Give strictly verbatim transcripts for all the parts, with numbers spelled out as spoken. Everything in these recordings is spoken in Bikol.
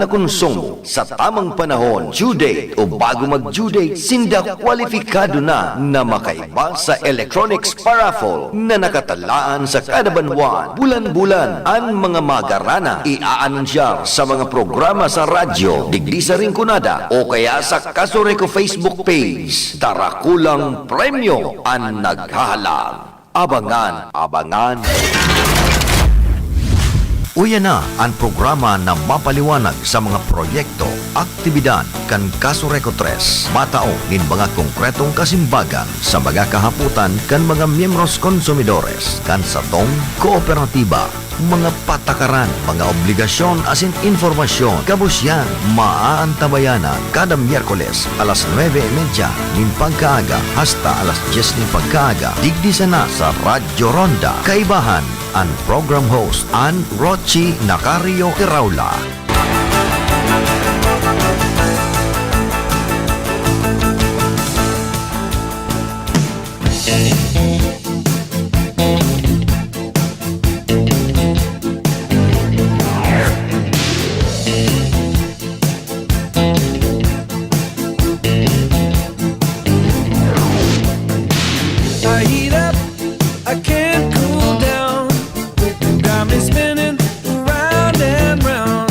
na konsumo sa tamang panahon, due date o bago mag-due date, sinda kwalipikado na na makaiba sa electronics paraffle na nakatalaan sa kada banwan. Bulan-bulan, an mga magarana iaanunsiyar sa mga programa sa radyo, digdi sa Rinconada, o kaya sa Kasureko Facebook page. Darakulang premyo an naghahalang. Abangan, abangan. Uya na an programa na mapaliwanag sa mga proyekto, aktibidad kan Kasureko tres, matao nin mga konkretong kasimbagan sa mga kahapotan kan mga miyembros konsumidores kan satong kooperatiba. Mga patakaran, mga obligasyon asin impormasyon, gabos yan, maaantabayanan kada Miyerkules alas nuebe y medya nin pagkaaga hasta alas dyes nin pagkaaga, digdi sana sa Radyo Ronda. Kaibahan, an program host, an Rochi Nacario Iraula. I heat up, I can't cool down. You got me spinning round and round.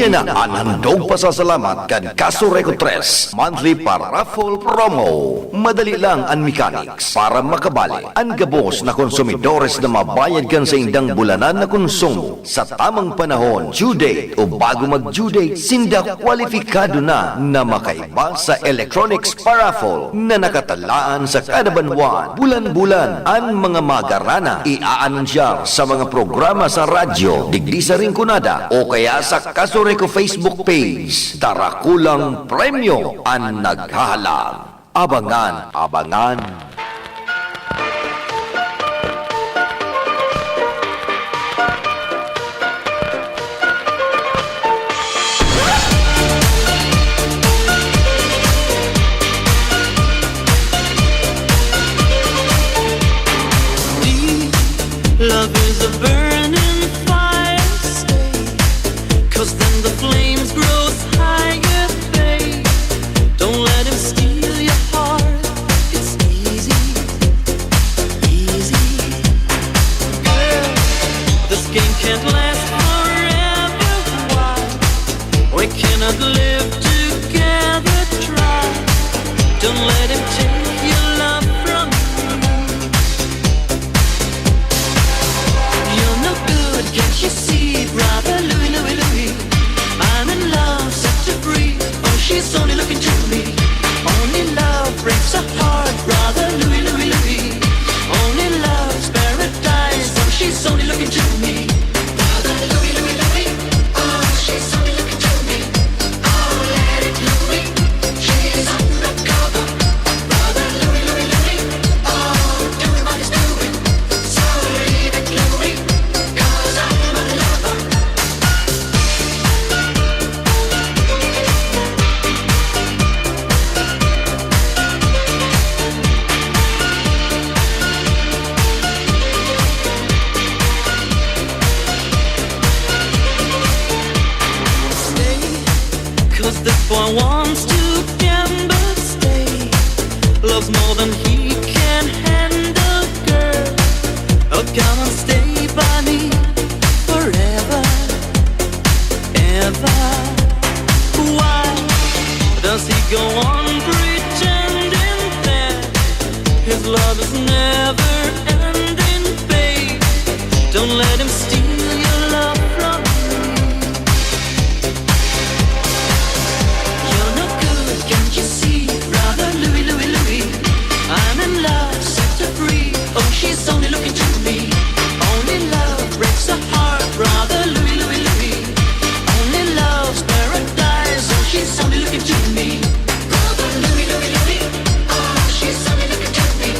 Yan na an handog pasasalamat kan Casureco Tres Monthly Paraffle Promo. Madali lang an mechanics para makabali. An gabos na konsumidores na mabayad kan saindang bulanan na konsumo sa tamang panahon, due date o bago mag-due date, sinda kwalipikado na na makaiba sa electronics paraffle na nakatalaan sa kada banwaan. Bulan-bulan, an mga magarana iaanunsiyar sa mga programa sa radyo, digdi sa Rinconada, o kaya sa Casureco Facebook page. Darakulang premyo an naghahalang. Abangan, abangan. Deep love is a burning fire, stay, 'cause then the flames grow higher, babe. Don't let him steal your heart, it's easy, easy. Girl, this game can't last forever, why? We cannot live together, try. Don't let him take your love from you. You're no good, can't you see, brother Louie, Louie, Louie? I'm in love, set to free. Oh, she's only looking to me. Only love breaks a heart, brother Louie, Louie, Louie. Only love's paradise. Oh, she's only looking to me. Brother Louie, Louie, Louie. Oh, she's only looking to me. Oh, let it Louie. She's undercover. Brother Louie, Louie, Louie. Oh, doing what he's doing. So leave it, Louie. 'Cause I'm a lover. Stay, 'cause this boy wants to gamble. Stay, loves more than he can handle, girl. Oh, come and stay by me forever, ever. Why does he go on pretending that his love is never ending, babe? Don't let him steal your love from me. You're no good, can't you see, brother Louie, Louie, Louie? I'm in love, set her free. Oh, she's only looking to me. Only love breaks a heart, brother Louie, Louie, Louie. Only love's paradise. Oh, she's only looking to me. Brother Louie, Louie, Louie. Oh, she's only looking to me.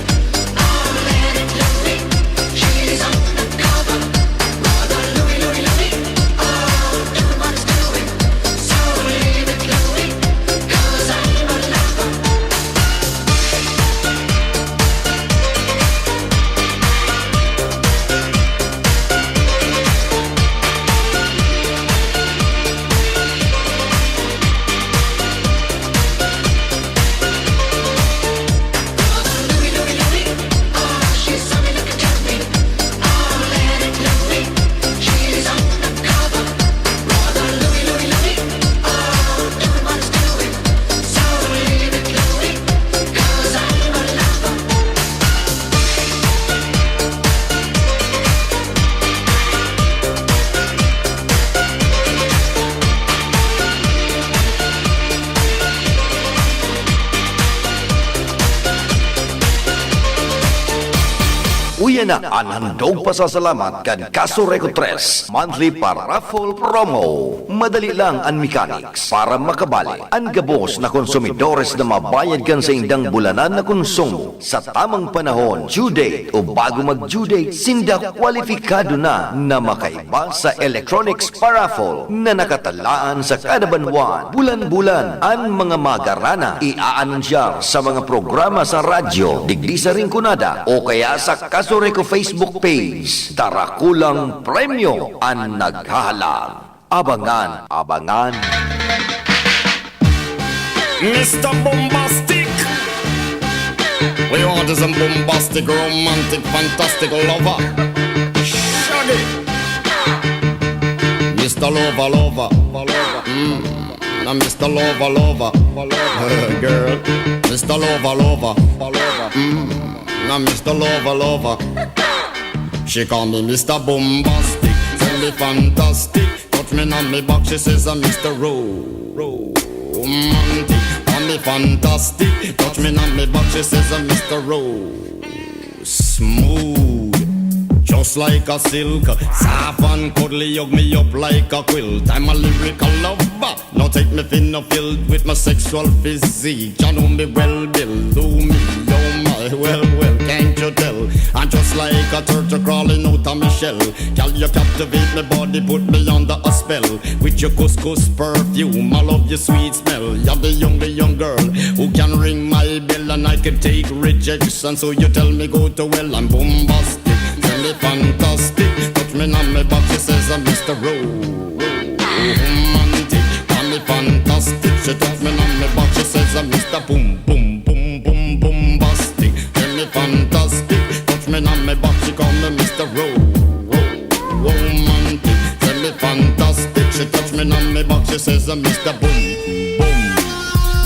Oh, let it Louie. She's undercover. Brother Louie, Louie, Louie. Oh, doing what he's doing. So leave it, Louie, 'cause I'm a lover. Uya na an handog pasasalamat kan Casureco Tres Monthly Paraffle Promo. Madali lang an mechanics para makabali. An gabos na konsumidores na mabayad kan saindang bulanan na konsumo sa tamang panahon, due date o bago mag-due date, sinda kwalipikado na na makaiba sa electronics paraffle na nakatalaan sa kada banwaan. Bulan-bulan, an mga magarana iaanunsiyar sa mga programa sa radyo, digdi sa Rinconada, o kaya sa Casureco Facebook page. Darakulang premyo an naghahalang. Abangan, abangan. Mister Bombastic! We want is a bombastic, romantic, fantastic lover. Shaggy! Mister Lover Lover, mm, na Mister Lover Lover, girl, Mister Lover Lover, mm, na Mister Lover Lover. She call me Mister Bombastic, tell me fantastic. Touch me on me back, she says I'm Mister Ro-, Romantic. Call me fantastic, touch me on me back, she says I'm Mister Ro-, Smooth, just like a silk, soft and cuddly, hug me up like a quilt. I'm a lyrical lover, now take me thin or filled with my sexual physique. You know me well, Bill, do me, oh my, well, well, can't you tell? I'm just like a turtle crawling out of my shell. Girl, you captivate my body, put me under a spell. With your couscous perfume, I love your sweet smell. You're the only young girl who can ring my bell, and I can take rejection. So you tell me go to well, I'm bombastic, tell me fantastic. Touch me on me back, she says I'm Mister Romantic, tell me fantastic. She touch me on me back, she says I'm Mister Boom Boom Boom Boom Bombastic, tell me fantastic. Touch me on me back, she call me Mister Ro-, Ro-, Romantic, tell me fantastic. She touch me on me back, she says I'm Mister Boom Boom.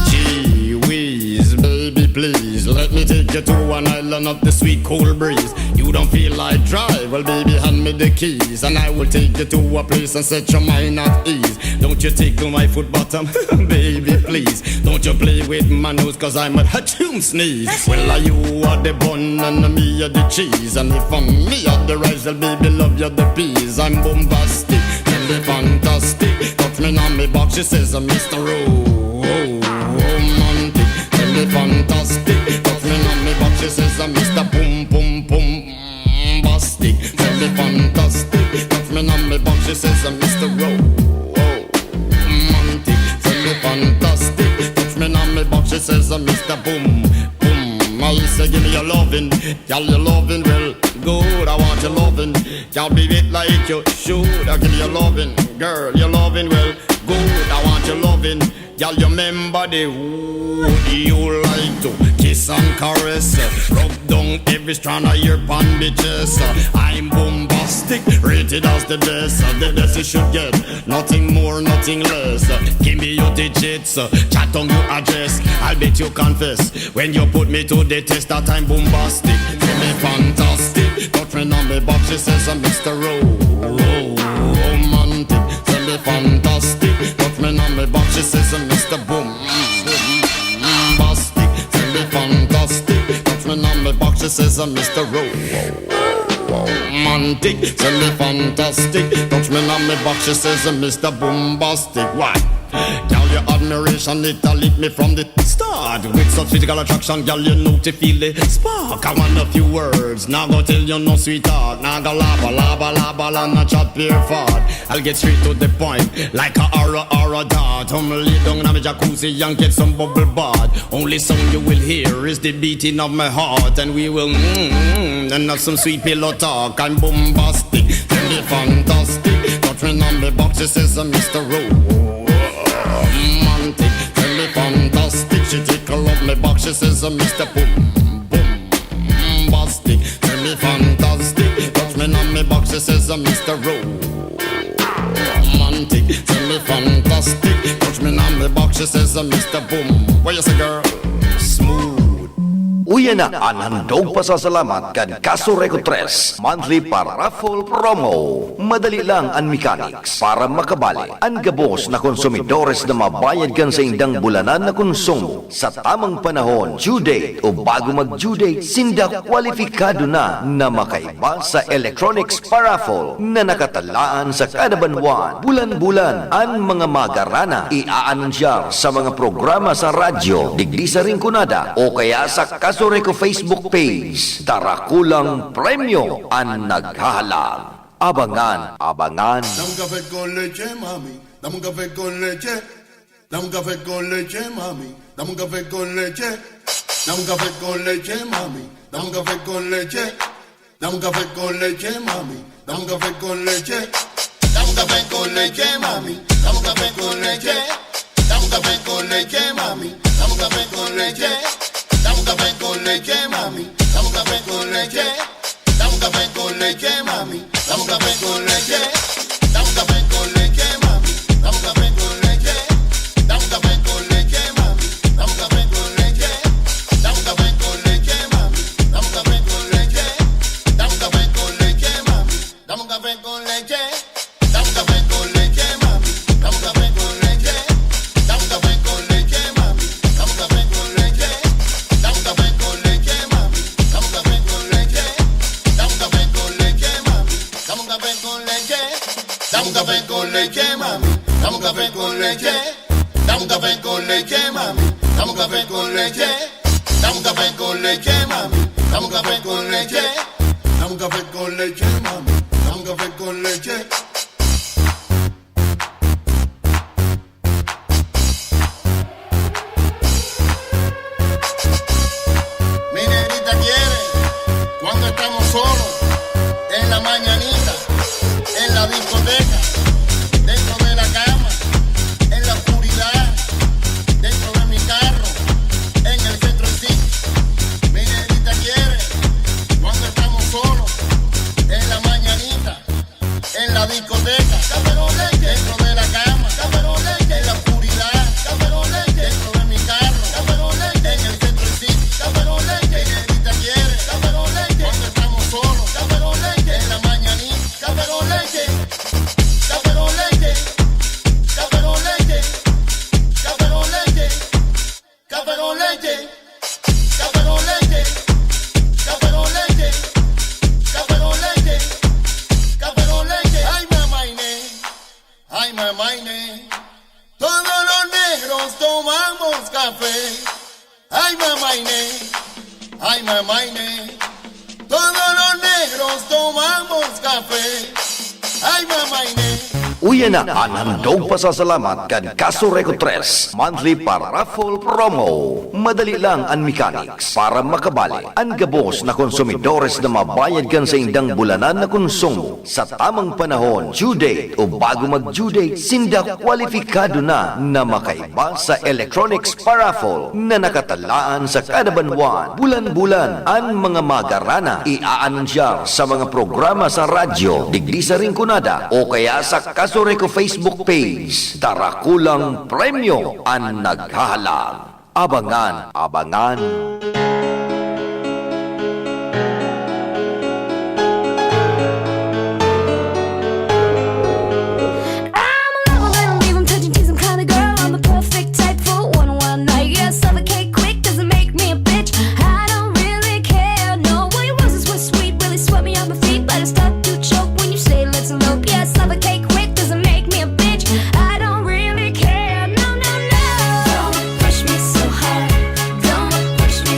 Gee whiz, baby, please, let me take you to an island of the sweet cool breeze. You don't feel like drive? Well, baby, hand me the keys, and I will take you to a place and set your mind at ease. Don't you tickle my foot bottom, baby, please. Don't you play with my nose, cause I'm a hatchoon sneeze. Well, are you are the bun and me are the cheese, and if I'm me are the rice, well, baby, love you the peas. I'm bombastic, tell me fantastic. Touch me on me back, she says I'm Mister Ro-, Romantic, tell me fantastic. Touch me on me back, she says I'm Mister Pum Pum Pum Bastic, tell me fantastic. Touch me on me back, she says I'm Mister Ro-, Romantic, tell me fantastic. Touch me on me back, she says I'm Mister Boom Boom. I say give me your loving, girl, your loving well good. I want your loving, girl, be it like you should. I give me your loving, girl, your loving well good. I want your loving, girl, you remember the wood you like to kiss and caress, rub down every strand of your pan bitches. I'm bombastic, rated as the best, the best you should get. Nothing more, nothing less. Give me your digits, chat on your address. I'll bet you confess when you put me to the test that I'm bombastic. Tell me fantastic. Touch me on me back, she says I'm Mister Ro-, Ro-, Romantic. Tell me fantastic. Touch me on me back, she says I'm Mister Boom Bastic. Tell me fantastic. Touch me on me back, she says I'm Mister Ro-, Ro-, Romantic. Tell me fantastic. Touch me on me back, she says I'm Mister Bombastic. Why? Girl, your admiration, it a lit me from the start. With such physical attraction, girl, you know to feel the spark. I want a few words, now go tell you no sweet talk. Now go laba, laba, laba, la, na chat pure fart. I'll get straight to the point, like a aura, aura dart. Come lay down in my jacuzzi and get some bubble bath. Only sound you will hear is the beating of my heart, and we will mm, mm, and have some sweet pillow talk. I'm bombastic, tell me fantastic. Touch me on me back, she says I'm Mister Romantic. Tell me fantastic, she tickle up me back, she says I'm Mister Boom Boom Bastic. Tell me fantastic, touch me on me back, she says I'm Mister Romantic. Tell me fantastic, touch me on me back, she says I'm Mister Boom. What you say, girl? Smooth. Uya na an handog pasasalamat kan Casureco Tres monthly pa-raffle promo. Madali lang an mechanics para makabali. An gabos na konsumidores na mabayad kan saindang bulanan na konsumo sa tamang panahon, due date o bago mag-due date, sinda kwalipikado na na makaiba sa electronics pa-raffle na nakatalaan sa kada banwaan. Bulan-bulan, an mga magarana iaanunsiyar sa mga programa sa radyo, digdi sa Rinconada, o kaya sa Casureco Facebook page. Darakulang premyo an naghahalang. Abangan, abangan. Dame un café con leche, mami. Dame un café con leche. Dame un café con leche, mami. Dame un café con leche. Dame un café con leche, mami. Dame un café con leche. Dame un café con leche, mami. Dame un café con leche. Dame un café con leche, mami. Dame un café con leche. Dame un café con leche, mami. Dame un café con leche. Dame un café con leche, mami. Dame un café con leche. Dame un café con leche, mami. Dame un café con leche. Dame un café con leche. Café con leche, mami. Dame un café con leche. Dame un café con leche, mami. Dame un café con leche. Dame un café con leche, mami. Dame un café con leche. Dame un café con leche, mami. Dame un café con leche. Mi negrita quiere cuando estamos solos, en la mañanita, en la discoteca, dentro de la cama, en la oscuridad, dentro de mi carro, en el centro del sitio. Mi negrita quiere cuando estamos solos, en la mañanita, en la discoteca, dentro de la cama, en la oscuridad, dentro de mi carro, en el centro del sitio. Mi negrita quiere cuando estamos solos, en la mañanita, café con leche, café con leche, café con leche, café con leche. Café con leche, café con leche, café con leche, café con leche, café con leche. Ay, mamá Inés, ay, mamá Inés. Todos los negros tomamos café. Ay, mamá Inés, ay, mamá Inés. Todos los negros tomamos café. Ay, mamá Inés. Uya na an handog pasasalamat kan Casureco tres monthly pa-raffle promo. Madali lang an mechanics para makabali. An gabos na konsumidores na mabayad kan saindang bulanan na konsumo sa tamang panahon, due date o bago mag-due date, sinda kwalipikado na na makaiba sa electronics pa-raffle na nakatalaan sa kada banwaan. Bulan-bulan, an mga magarana iaanunsiyar sa mga programa sa radyo, digdi sa Rinconada, o kaya sa Casureco Facebook page. Darakulang premyo an naghahalang. Abangan, abangan. I'm a rebel, I don't even touch and tease, I'm kinda girl. I'm the perfect type for one one night. Yeah, suffocate quick, doesn't make me a bitch. I don't really care. No, what your roses were sweet, really swept me off my feet, but I start to choke when you say let's elope. Yeah, suffocate quick, doesn't make me a bitch. I don't really care. No, no, no. Don't push me so hard. Don't push me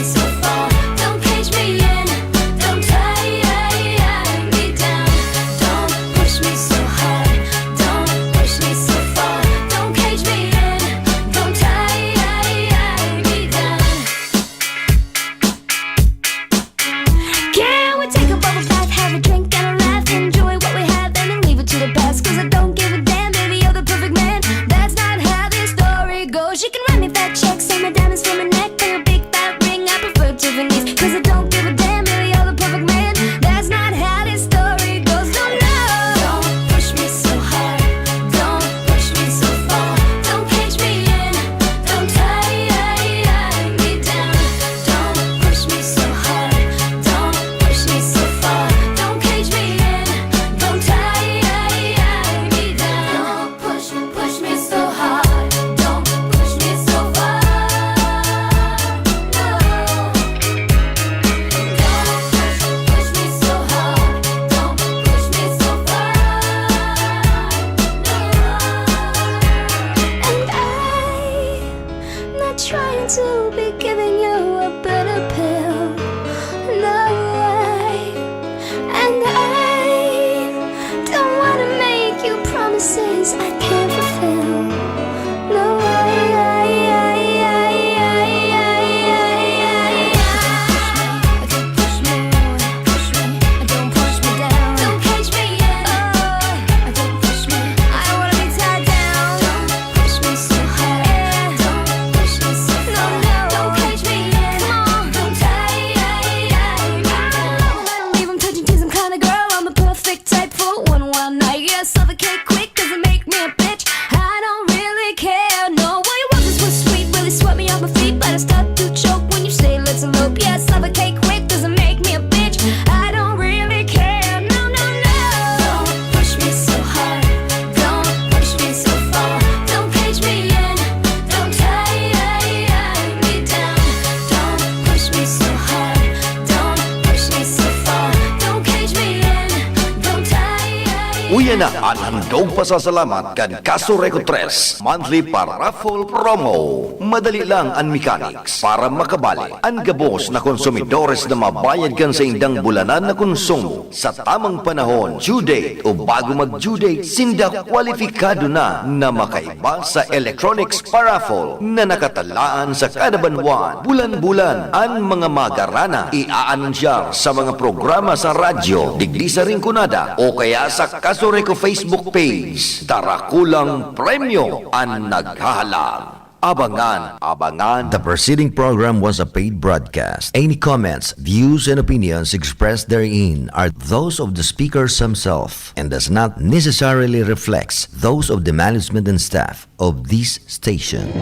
Uya na an handog pasasalamat kan Casureco tres monthly pa-raffle promo. Madali lang an mechanics para makabali. An gabos na konsumidores na mabayad kan saindang bulanan na konsumo sa tamang panahon, due date o bago mag-due date, sinda kwalipikado na na makaiba sa electronics pa-raffle na nakatalaan sa kada banwaan. Bulan-bulan, an mga magarana iaanunsiyar sa mga programa sa radyo, digdi sa Rinconada, o kaya sa Casureco Facebook page. Darakulang premyo an naghahalang. Abangan, abangan. The preceding program was a paid broadcast. Any comments, views, and opinions expressed therein are those of the speakers himself and does not necessarily reflect those of the management and staff of this station.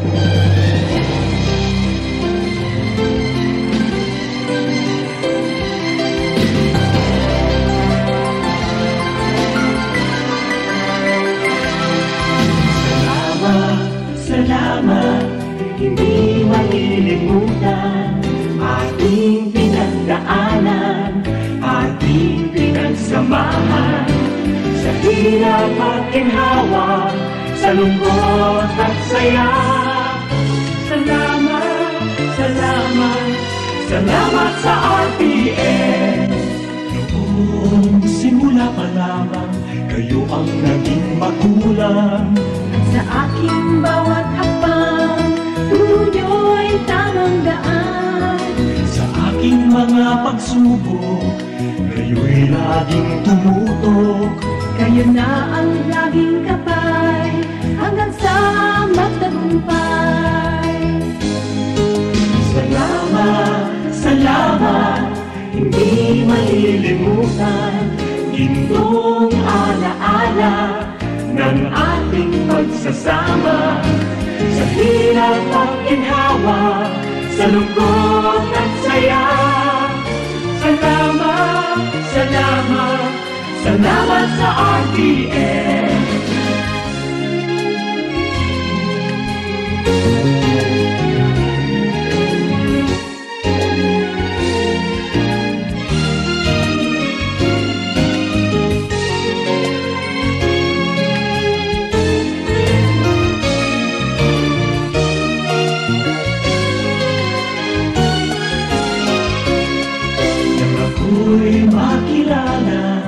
Salamat, salamat, hindi malilimutan ating pinagdaanan, ating pinagsamahan sa hirap at ginhawa, sa lungkot at saya. Salamat, salamat, salamat sa R T N. Noong simula pa lamang, kayo ang naging magulang. Sa aking bawat hakbang, turo niyo'y tamang daan. Sa aking mga pagsubok, kayo'y laging tumutok. Kayo na ang laging gabay, hanggang sa magtagumpay. Salamat, salamat, hindi malilimutan. Gintong alaala ng ating pagsasama. Sa hirap at ginhawa, sa lungkot at saya. Salamat, salamat, salamat sa R T N. Nang ako'y makilala,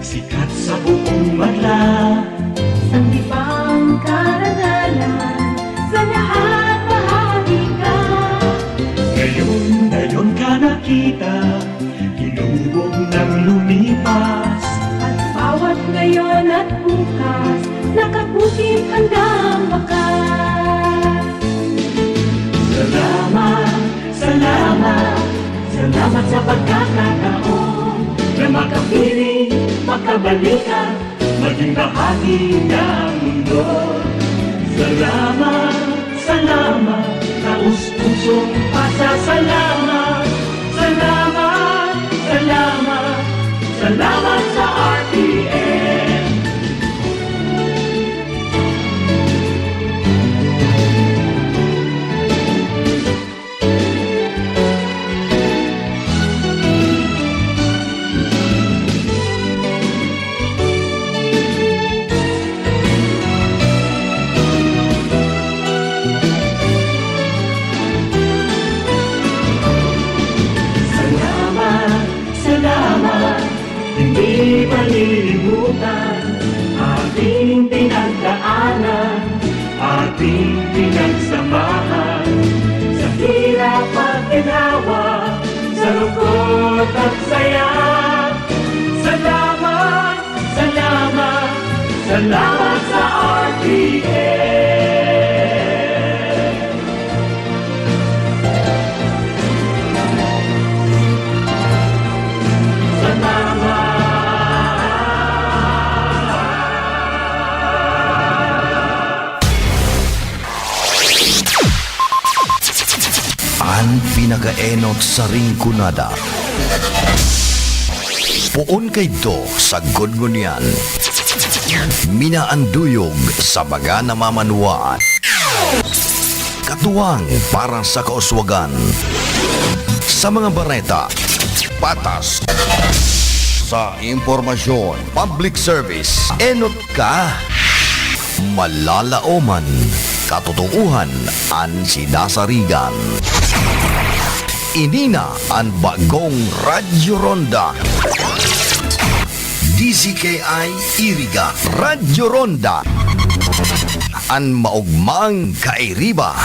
sikat sa buong madla. Sanggipang karangalan, sa lahat bahagi ka. Ngayon, ngayon ka nakita, hinubog nang lumipas. At bawat ngayon at bukas, nakabukid hanggang wakas. Salamat, salamat, salamat sa pagkakataon na makapiling, makabalikan, maging bahagi ng mundo. Salamat, salamat, taos-pusong pasasalamat. Salamat, salamat, salamat sa R T N. Salamat, salamat, hindi malilimutan ating pinagdaanan, ating pinagsamahan, sa hirap at ginhawa, sa lungkot at saya. Salamat, salamat, salamat sa R T N. Salamat. An pinakaenot sa Rinconada. Poon kaidto sagkod ngunyan. Minaanduyog sa mga namamanwaan. Katuwang para sa kauswagan. Sa mga bareta, patas. Sa impormasyon, public service, enot ka. Malalaoman, katotoohan an sinasarigan. Ini na an bagong Radyo Ronda. D Z K I Iriga, Radyo Ronda. An maogmang kairiba,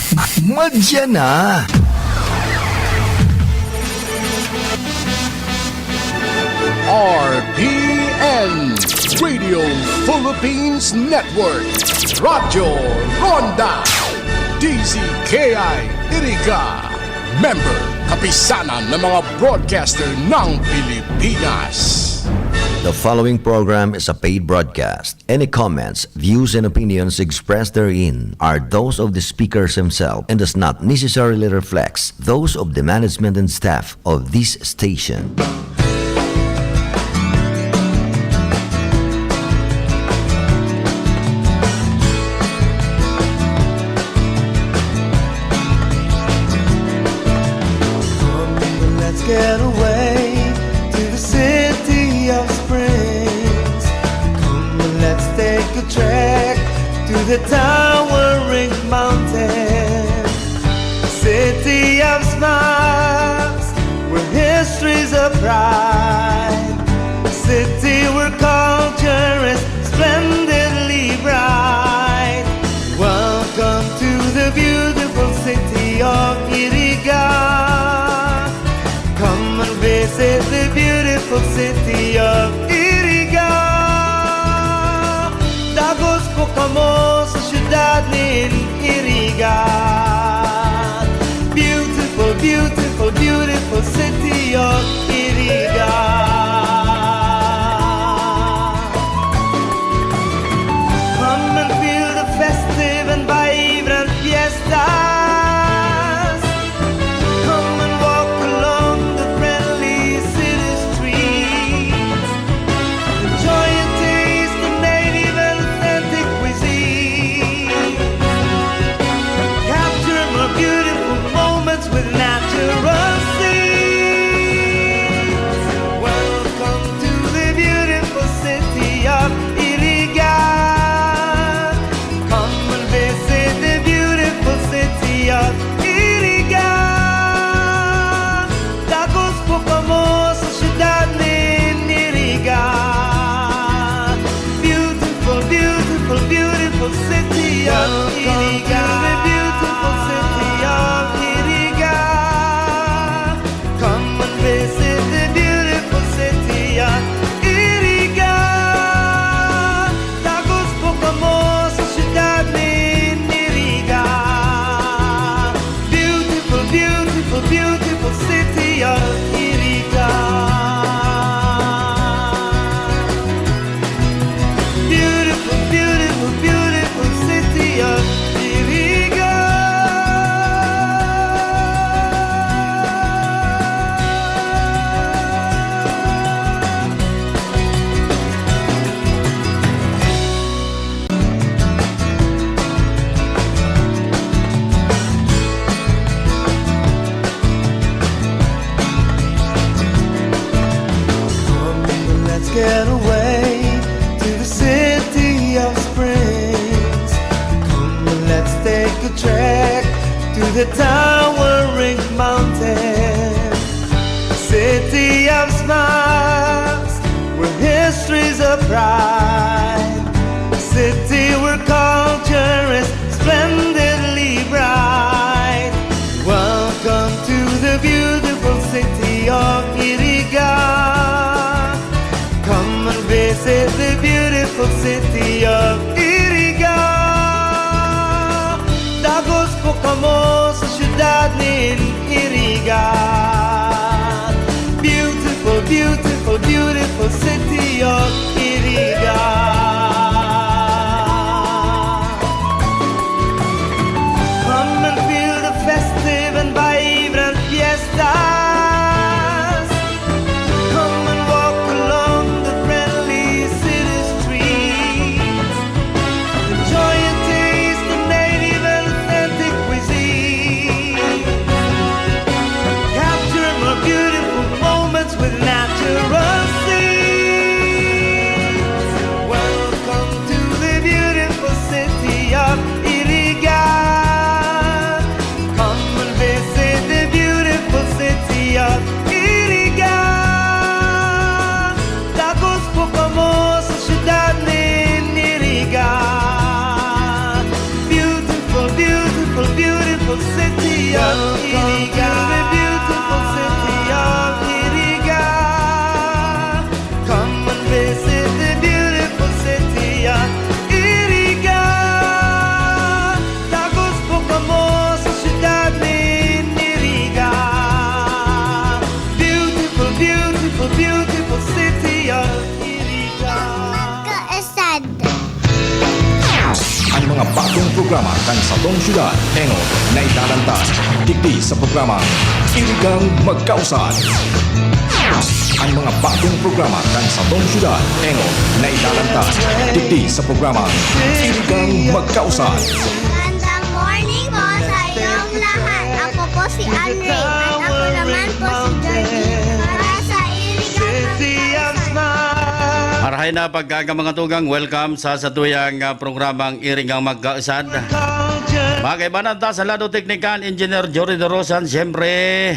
madya na. R P N, Radio Philippines Network, Radyo Ronda, D Z K I Iriga, member, Kapisanan ng mga Broadcaster ng Pilipinas. The following program is a paid broadcast. Any comments, views, and opinions expressed therein are those of the speakers himself and does not necessarily reflect those of the management and staff of this station. Come, let's get away to the city of springs. Come, let's take a trek to the towering mountains. City of smiles, where history's a pride. City where culture is splendidly bright. Welcome to the beautiful city of Iriga. Come and visit the beautiful city of Iriga. Dagos po kamo sa syudad nin Iriga. Beautiful, beautiful, beautiful city of Iriga. Come and feel the festive and vibrant fiestas. Come and walk along the friendly city streets. Enjoy a taste of native and authentic cuisine. Capture more beautiful moments with natural scenes. Welcome to the beautiful city of Iriga. Come and visit the beautiful city of Iriga. Dagos po kamo sa syudad nin Iriga. Beautiful, beautiful, beautiful city of Iriga. Welcome to the beautiful city of Iriga. Come and visit the beautiful city of Iriga. Dagos po kamo sa syudad nin Iriga. Beautiful, beautiful, beautiful city of Iriga. Beautiful, beautiful, beautiful city of Iriga. Come, let's get away to the city of springs. Come, let's take a trek to the towering mountains. City of smiles, where history's a pride. City where culture is splendidly bright. Welcome to the beautiful city of Iriga. Come and visit the beautiful city of Iriga. Dagos po kamo sa syudad nin Iriga. Beautiful, beautiful, beautiful city of Iriga. Come and feel the festive and vibrant fiestas. Come and walk along the friendly city streets. Enjoy a taste of native and authentic cuisine. Capture more beautiful moments with natural scenes. Welcome to the beautiful city of Iriga. Come and visit the beautiful city of Iriga. Dagos po kamo sa siyudad nin Iriga. Beautiful, beautiful, beautiful city of Iriga. Magkaasad. An mga bagong programa kan satong syudad, enot, nailalantad digdi sa programang Irigang Magkausad. An mga bagong programa kan satong syudad, enot, nailalantad digdi sa programang Irigang Magkausad. Magandang morning po sa inyong lahat. Ako po si Andre at ako naman po si Georgie para sa Irigang Magkausad. Marahay na pagkaaga, mga tugang, welcome sa satuyang, ah, programang Irigang Magkausad. Mga kaibanan ta sa lado teknikal, Engineer Jory Dorosan, siyempre,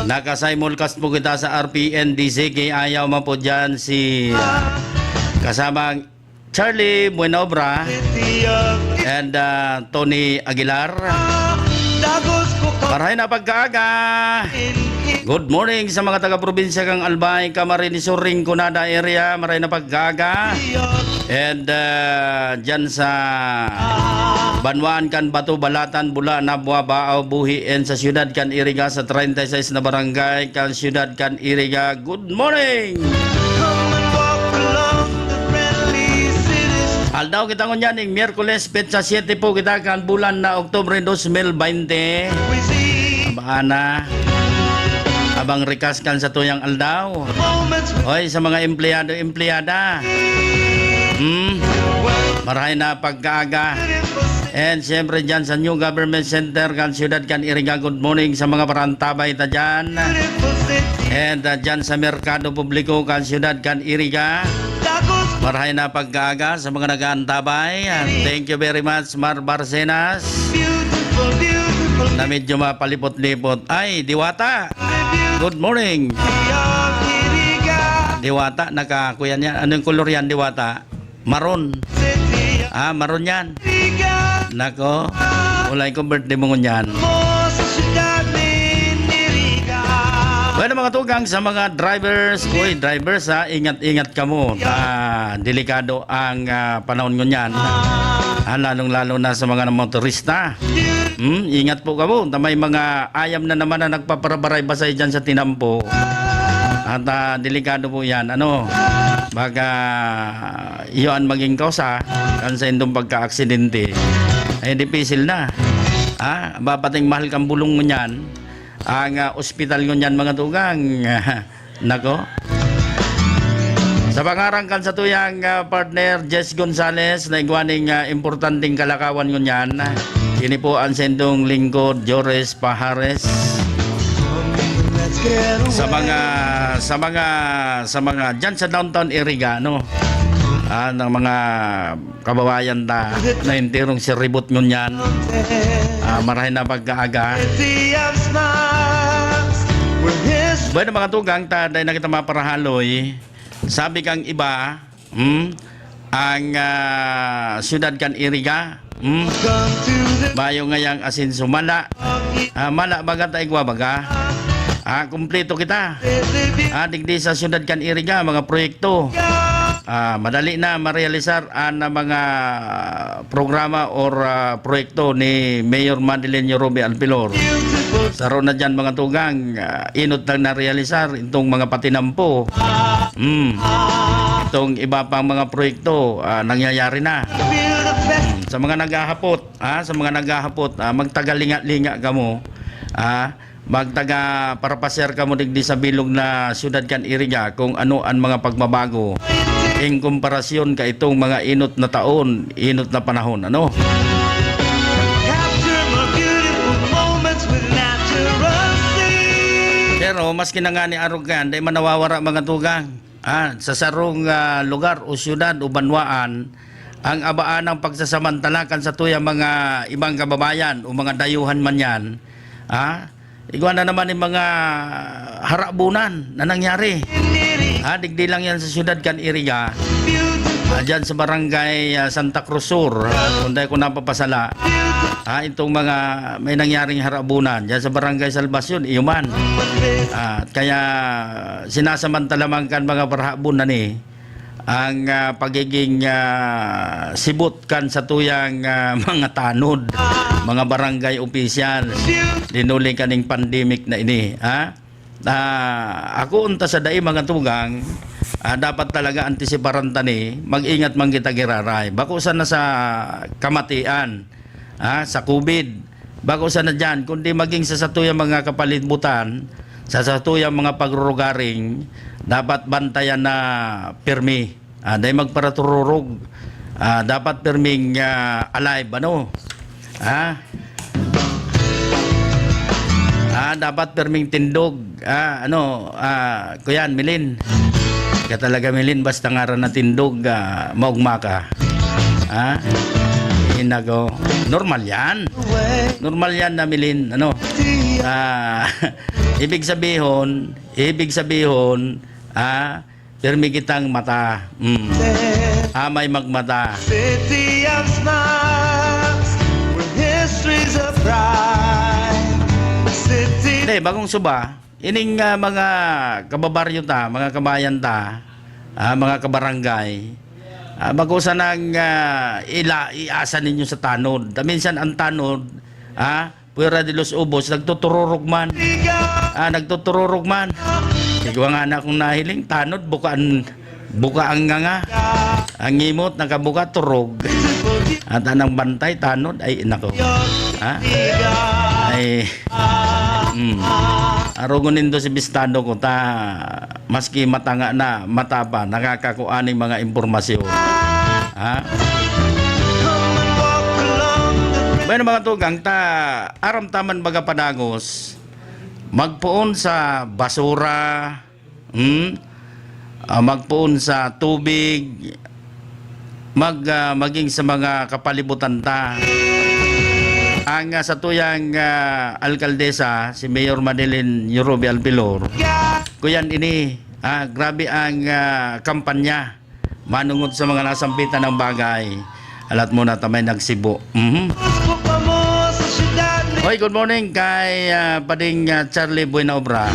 nakasimulcast po kita sa R P N D C K. Ayaw man po dyan si, ah, kasamang Charlie Buenobra and, ah, Tony Aguilar. Marahay na pagkaaga. Good morning sa mga taga-probinsya kan Albay, Camarines Sur, Rinconada area. Marahay na pagkaaga. And, ah, dyan sa banwaan kan Bato, Balatan, Bula, Nabua, Baao, Buhi, and sa siyudad kan Iriga, sa treinta y seis na barangay kan siyudad kan Iriga. Good morning! Aldaw kita ngunyan, ning Miyerkules, petsa siyete po kita kan bulan na Oktubre dos mil baynte. Abaan na. Abang rikas kan satuyang aldaw. Hoy, sa mga empleyado, empleyada. Hmm? Marahay na pagkaaga. And siyempre dyan sa New Government Center kan siyudad kan Iriga, good morning sa mga parantabay ta dyan. And, ah, dyan sa Merkado Publiko kan siyudad kan Iriga, marahay na pagkaaga sa mga nag-aantabay. Ah, thank you very much, Mar Barcenas, na medyo mapalipot-lipot. Ay, Diwata! Good morning! Diwata, naka, kuya niya. Anong kolor yan, Diwata? Maroon. Ah, maroon yan. Nako, ulay ko birthday mo ngunyan. Bueno, mga tugang, sa mga drivers, uy, drivers, ha, ingat-ingat kamo. Ah, delikado ang, ah, panahon ngunyan. Ah, lalong-lalo na sa mga motorista. Hmm, ingat po kamo. Ta may mga ayam na naman na nagpaparabaray-basay dyan sa tinampo. At, ah, delikado po yan. Ano, baga iyo an magin kausa kan saindong pagkaaksidente. Ay, dipisil na. Ha? Ba, pating mahal kang bulong ngunyan, ang, ah, ospital ngunyan, mga tugang. Nako. Sa pangaran kan satuyang, ah, partner, Jess Gonzales, na igwa ning, ah, importanteng kalakawan ngunyan. Ini po ang saindong lingkod, Jores Pahares. Sa mga, sa mga, sa mga, dyan sa downtown Iriga, no? Ah, ng mga kababayan ta na enterong si Ribot ngunyan. Ah, marahay na pagkaaga. Bueno, mga tugang, ta, dahil na kita maparahaloy, sabi kang iba, hmm, ang, ah, siyudad kan Iriga, hmm, bayo ngayang asenso, mala, ah, mala baga ta igwa baga. Ah, kumpleto kita. Ah, digdi sa siyudad kan Iriga, mga proyekto. Ah, madali na marealisar ang mga programa or, ah, proyekto ni Mayor Madeline Yorube Alpilor. Saro na dyan, mga tugang, ah, inot lang na-realisar itong mga patinampo. Hmm. Itong iba pang mga proyekto, ah, nangyayari na. Hmm. Sa mga naghahapot, ah, sa mga naghahapot, ah, magtagalinga-linga kamo, ah, magtaga parapasyar kamo digdi sa bilog na siyudad kan Iriga kung ano ang mga pagbabago in komparasyon kaitong mga inot na taon, inot na panahon, ano? Pero maski na ngani arog kan, dai man nawawara, mga tugang. Ah, sa sarong, ah, lugar o siyudad o banwaan, ang abaan ng pagsasamantala kan satuyang mga ibang kababayan o mga dayuhan man yan, ah, igwa na naman yung mga harabunan na nangyari. Ah, digdi lang yan sa siyudad kan Iriga. Ah, dyan sa barangay, ah, Santa Cruz Sur, ah, kung dai ko napapasala, ah, itong mga may nangyaring harabunan dyan sa barangay Salvacion, iyo man. Ah, kaya sinasamantala man kan mga barhabon na ni ang, ah, pagiging, ah, sibot kan satuyang, ah, mga tanod, mga barangay officials, dinuli kaning pandemic na ini, ha? Ah, ako unta sa dai, mga tugang, ah, dapat talaga antisiparan ta ni, mag-ingat man kita giraray. Bako sana sa kamatian, ah, sa COVID, bako sana diyan, kundi maging sa satuyang mga kapalibutan, sa satuyang mga pagrurugaring, dapat bantayan na pirmi. Ah, dai magparatururog. Ah, dapat pirming, ah, alive, ano? Ah? Ah, dapat pirming tindog. Ah, ano, ah, kuyan, Milin. Ka talaga, Milin, basta ngaran na tindog, ah, maugma ka. Ah? Inago. Normal yan. Normal yan na, Milin. Ano? Ah, ibig sabihin, ibig sabihin, ah, pirmi kitang mata. Mm. Amay magmata. City of smiles, where history's a pride. City. Hindi, bagong suba, ining, ah, mga kababaryo ta, mga kabayan ta, ah, mga kabarangay, ah, bako sanang, ah, ila-, iasa ninyo sa tanod. Ta minsan ang tanod, ah, Puwera de los Ubos, nagtutururog man. Ah, nagtutururog man. Igwa nga na akong nahiling, tanod, buka an, buka ang nganga. Ang ngimot, nakabuka, turog. At anang bantay, tanod, ay, nako. Ha? Ay, mm. Arogon nindo si bistado ko, ta, maski matanga na, mata pa, nakakakua ning mga impormasyon. Ha? Bueno, mga tugang, ta, aram ta man baga padagos, magpoon sa basura, hmm? Ah, magpoon sa tubig, mag, ah, maging sa mga kapalibutan ta. Ang, ah, satuyang, ah, alkaldesa, si Mayor Madeline Yurubi Alpilor, kuyan ini, ah, grabe ang, ah, kampanya. Manungod sa mga nasambitan ng bagay, alat mo na ta may nagsibo. Mhm. Hoy, good morning kay, ah, Pading, ah, Charlie Buenaobra.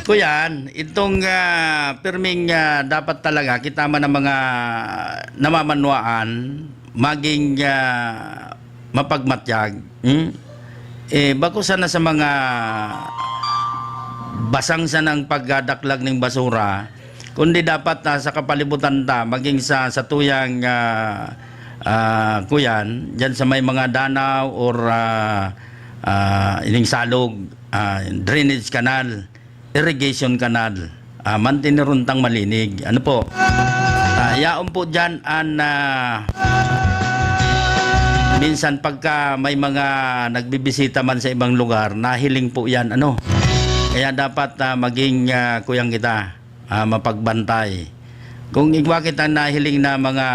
Kuyan, itong, ah, pirming, ah, dapat talaga kita man ang mga namamanwaan, maging, ah, mapagmatyag. Hmm? Eh, bako sana sa mga basang sanang pagdadaklag ning basura, kundi dapat, ah, sa kapalibutan ta, maging sa, sa tuyang, ah, ah, kuyan, dyan sa may mga danaw or, ah, ah, ining salog, ah, drainage canal, irrigation canal, ah, mantineron tang malinig. Ano po? Ah, yaon po dyan an, ah, minsan pagka may mga nagbibisita man sa ibang lugar, nahiling po yan, ano? Kaya dapat, ah, maging, ah, kuyang kita, ah, mapagbantay. Kung igwa kita nahiling na mga,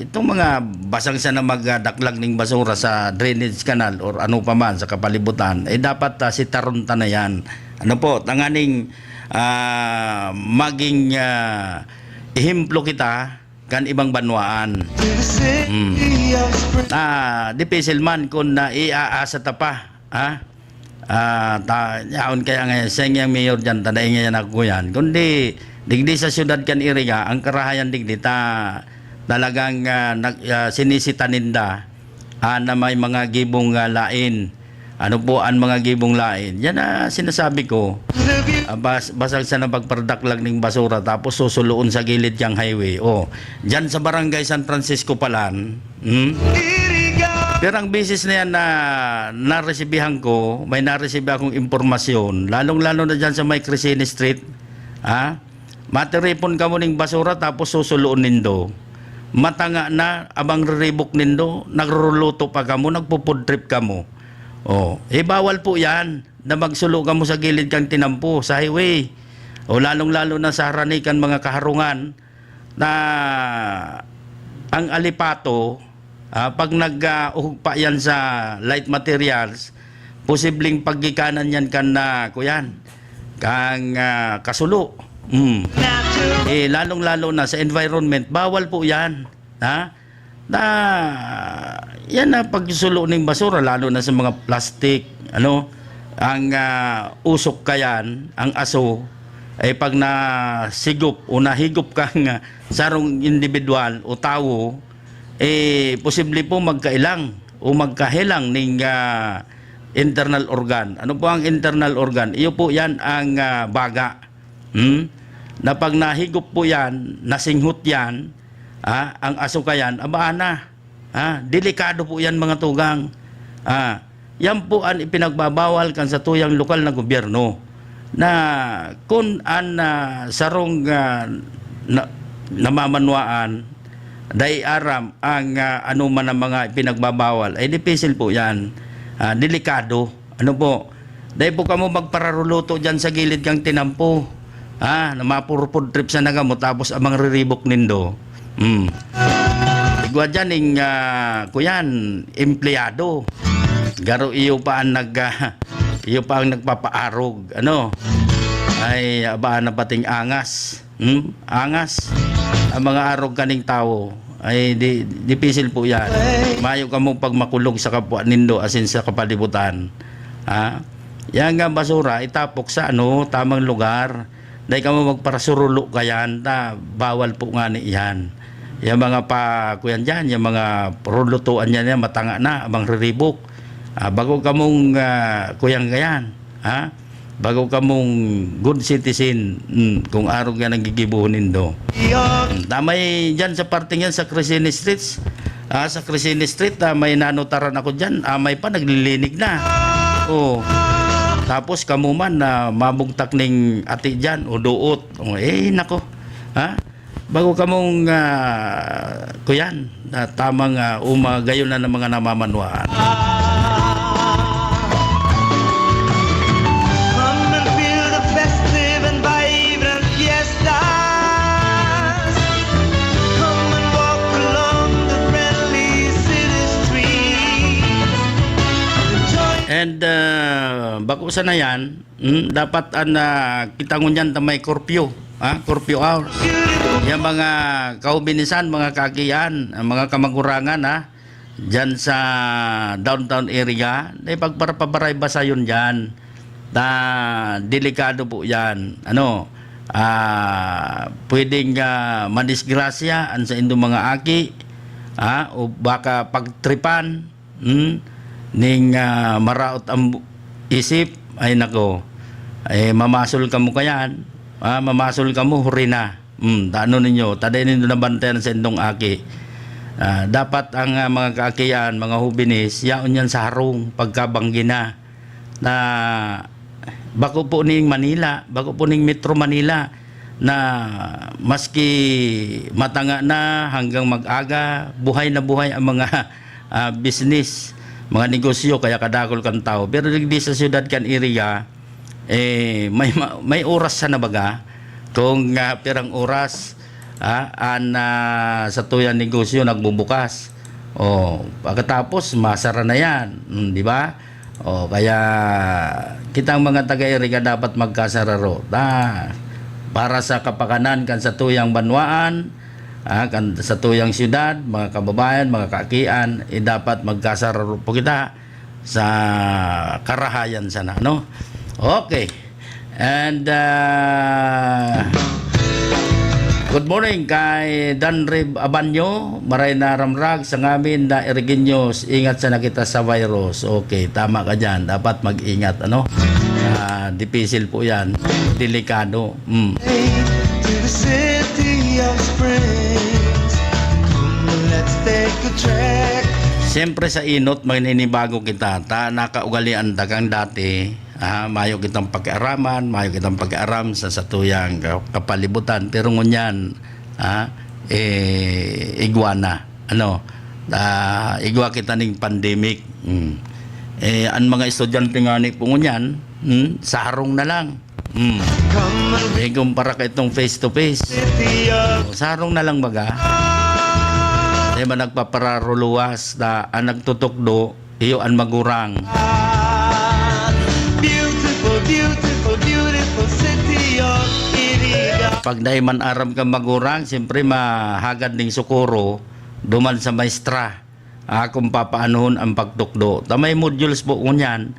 itong mga basang sana magdaklag ning basura sa drainage canal or ano pa man sa kapalibutan, eh, dapat, ah, sitaron ta na yan. Ano po, tanganing, ah, maging, ah, ehemplo kita kan ibang banwaan. Hmm. Ah, dipisil man kun na iaasa ta pa, ha? Ah, ta, yaon kaya nga, seng yang mayor dyan, ta dai ngayan ako yan. Kundi, digdi sa siyudad kan Iriga, ang karahayan digdi, ta, talagang, ah, nag, ah, sinisita ninda, ah, na may mga gibong, ah, lain. Ano po ang mga gibong lain? Yan na sinasabi ko. Ah, bas-, basag sa nabagpardaklag ning basura, tapos susuloon sa gilid yang highway. Oh, dyan sa Barangay San Francisco Palan, hmm? Pirang bisis na yan na naresibihan ko, may naresibi akong impormasyon, lalong-lalo na dyan sa may Crescene Street, ha? Matiripon kamo ning basura tapos susuloon nindo. Matanga na, abang riribok nindo, nagruluto pa kamo, nagpo-food trip kamo. Oh, eh, bawal po yan na magsulo kamo sa gilid kang tinampo, sa highway. O lalong-lalo na sa harani kan mga kaharungan na ang alipato, ah, pag nag, ah, uhugpa yan sa light materials, posibleng paggikanan yan kan, ah, kuyan, kang, ah, kasulo. Mm. Eh, lalong-lalo na sa environment, bawal po yan. Ha? Na, yan na pagsulo ning basura, lalo na sa mga plastic, ano, ang, ah, usok kayan, ang aso, ay pag nasigop o nahigop kang, ah, sarong individual o tawo, eh, posible po magkailang o magkahelang ning, ah, internal organ. Ano po ang internal organ? Iyo po yan ang, ah, baga. Hmm? Na pag nahigop po yan, nasinghot yan, ah, ang aso kayan, abaan na. Ah, delikado po yan, mga tugang. Ah, yan po ang ipinagbabawal kan satuyang lokal na gobyerno. Na kun an, ah, sarong, ah, na, namamanwaan, dai aram ang, ah, ano man ang mga ipinagbabawal, ay dipisil po yan. Ah, delikado. Ano po? Dai po kamo magpararuluto diyan sa gilid kang tinampo. Ha? Na mapurpod trip sana kamo tapos abang riribok nindo. Hmm. Igwa diyan ning, ah, kuyan, empleyado. Garo iyo pa ang nag, ah, iyo pa ang nagpapaarog. Ano? Ay, aba na pating angas. Hmm? Angas. Ang mga arog kaning tawo ay di, dipisil po yan. Mayo kamo pagmakulog sa kapwa nindo asin sa kapalibutan. Ha? Yan nga basura, itapok sa ano, tamang lugar. Dai kamo magparasurulo kayan, ta bawal po nga ni yan. Yung mga pa, kuyan dyan, yung mga rulutuan niya, yan, matanga na, abang riribok. Ah, bago kamong, ah, kuyang kayan, ha? Bago kamong good citizen, mm, kung arog nga naggigibuhon nindo. Mm, damay dyan sa parting yan, sa Crescent Streets. Ah, sa Crescent Street, ah, may nanotaran ako dyan. Ah, may pa, naglilinig na. Oh. Tapos kamo man na mabugtak ning ati dyan o duot. Oh, eh, nako. Ha? Bago kamong, ah, kuyan, na tamang, ah, uma, gayon na ng mga namamanwaan. Come and feel the festive and vibrant fiestas. Come and walk along the friendly city streets. Enjoy. And, ah, bako sana yan, hmm, dapat an, ah, kita ngunyan ta may curfew, ha? Curfew hour. Yan mga kaubinisan, mga kaakian, ang mga kamagurangan, ha? Diyan sa downtown area, na ipagparapabaray ba sayon diyan? Ta delikado po yan. Ano, ah, pwedeng, ah, madisgrasya an saindong mga aki, ah, o baka pagtripan, hmm, ning, ah, maraot ang bu-, isip, ay nako, eh, mamasol kamo kayan, ah, mamasol kamo, huri na. Hmm, ta ano ninyo, ta dai nindo nabantayan sa indong aki. Ah, dapat ang, ah, mga kaakian, mga hubinis, yaon yan sa harong, pagkabanggi na. Na bako po ning Manila, bako po ning Metro Manila, na maski matanga na hanggang mag-aga, buhay na buhay ang mga, ah, business, mga negosyo, kaya kadakol kan tao. Pero digdi sa siyudad kan Iriga, eh, may ma-, may oras sana baga kung, ah, pirang oras, ah, an, ah, satuyang negosyo nagbubukas. O, pagkatapos, masara na yan. Hmm, di ba? O, kaya kitang mga taga-Iriga dapat magkasararo. Ta, para sa kapakanan kan satuyang banwaan, ah, kan satuyang siyudad, mga kababayan, mga kaakian, eh, dapat magkasararo po kita sa karahayan sana, no? Okay. And, ah, good morning kay Dan Rib Abanyo, maray na ramrag sa ngamin na Irigenyos, ingat sana kita sa virus. Okay, tama ka diyan. Dapat mag-ingat, ano? Ah, dipisil po yan. Delikado. Mm. To the city of springs. Come, let's take a trek. Siyempre sa inot, maninibago kita. Ta, nakaugalian ta kang dati. Ah, mayo kitang pakiaraman, mayo kitang pakiaram sa satuyang ka-, kapalibutan. Pero ngunyan, ah, eh, igwa na. Ano? Ah, igwa kita ning pandemic. Mm. Eh, ang mga estudyante nga ni po ngunyan, mm, sa harong na lang. Mm. Ikumpara ka itong face to face. O, sa harong na lang baga. Di ba nagpapararuluwas na ang nagtutukdo, iyo ang magurang. Beautiful, beautiful, beautiful city of Iriga. pag dai man aram kan magurang, siyempre mahagad ning sukuro duman sa maestra, ah, kung papaanohon ang pagtukdo. Ta may modules po ngunyan,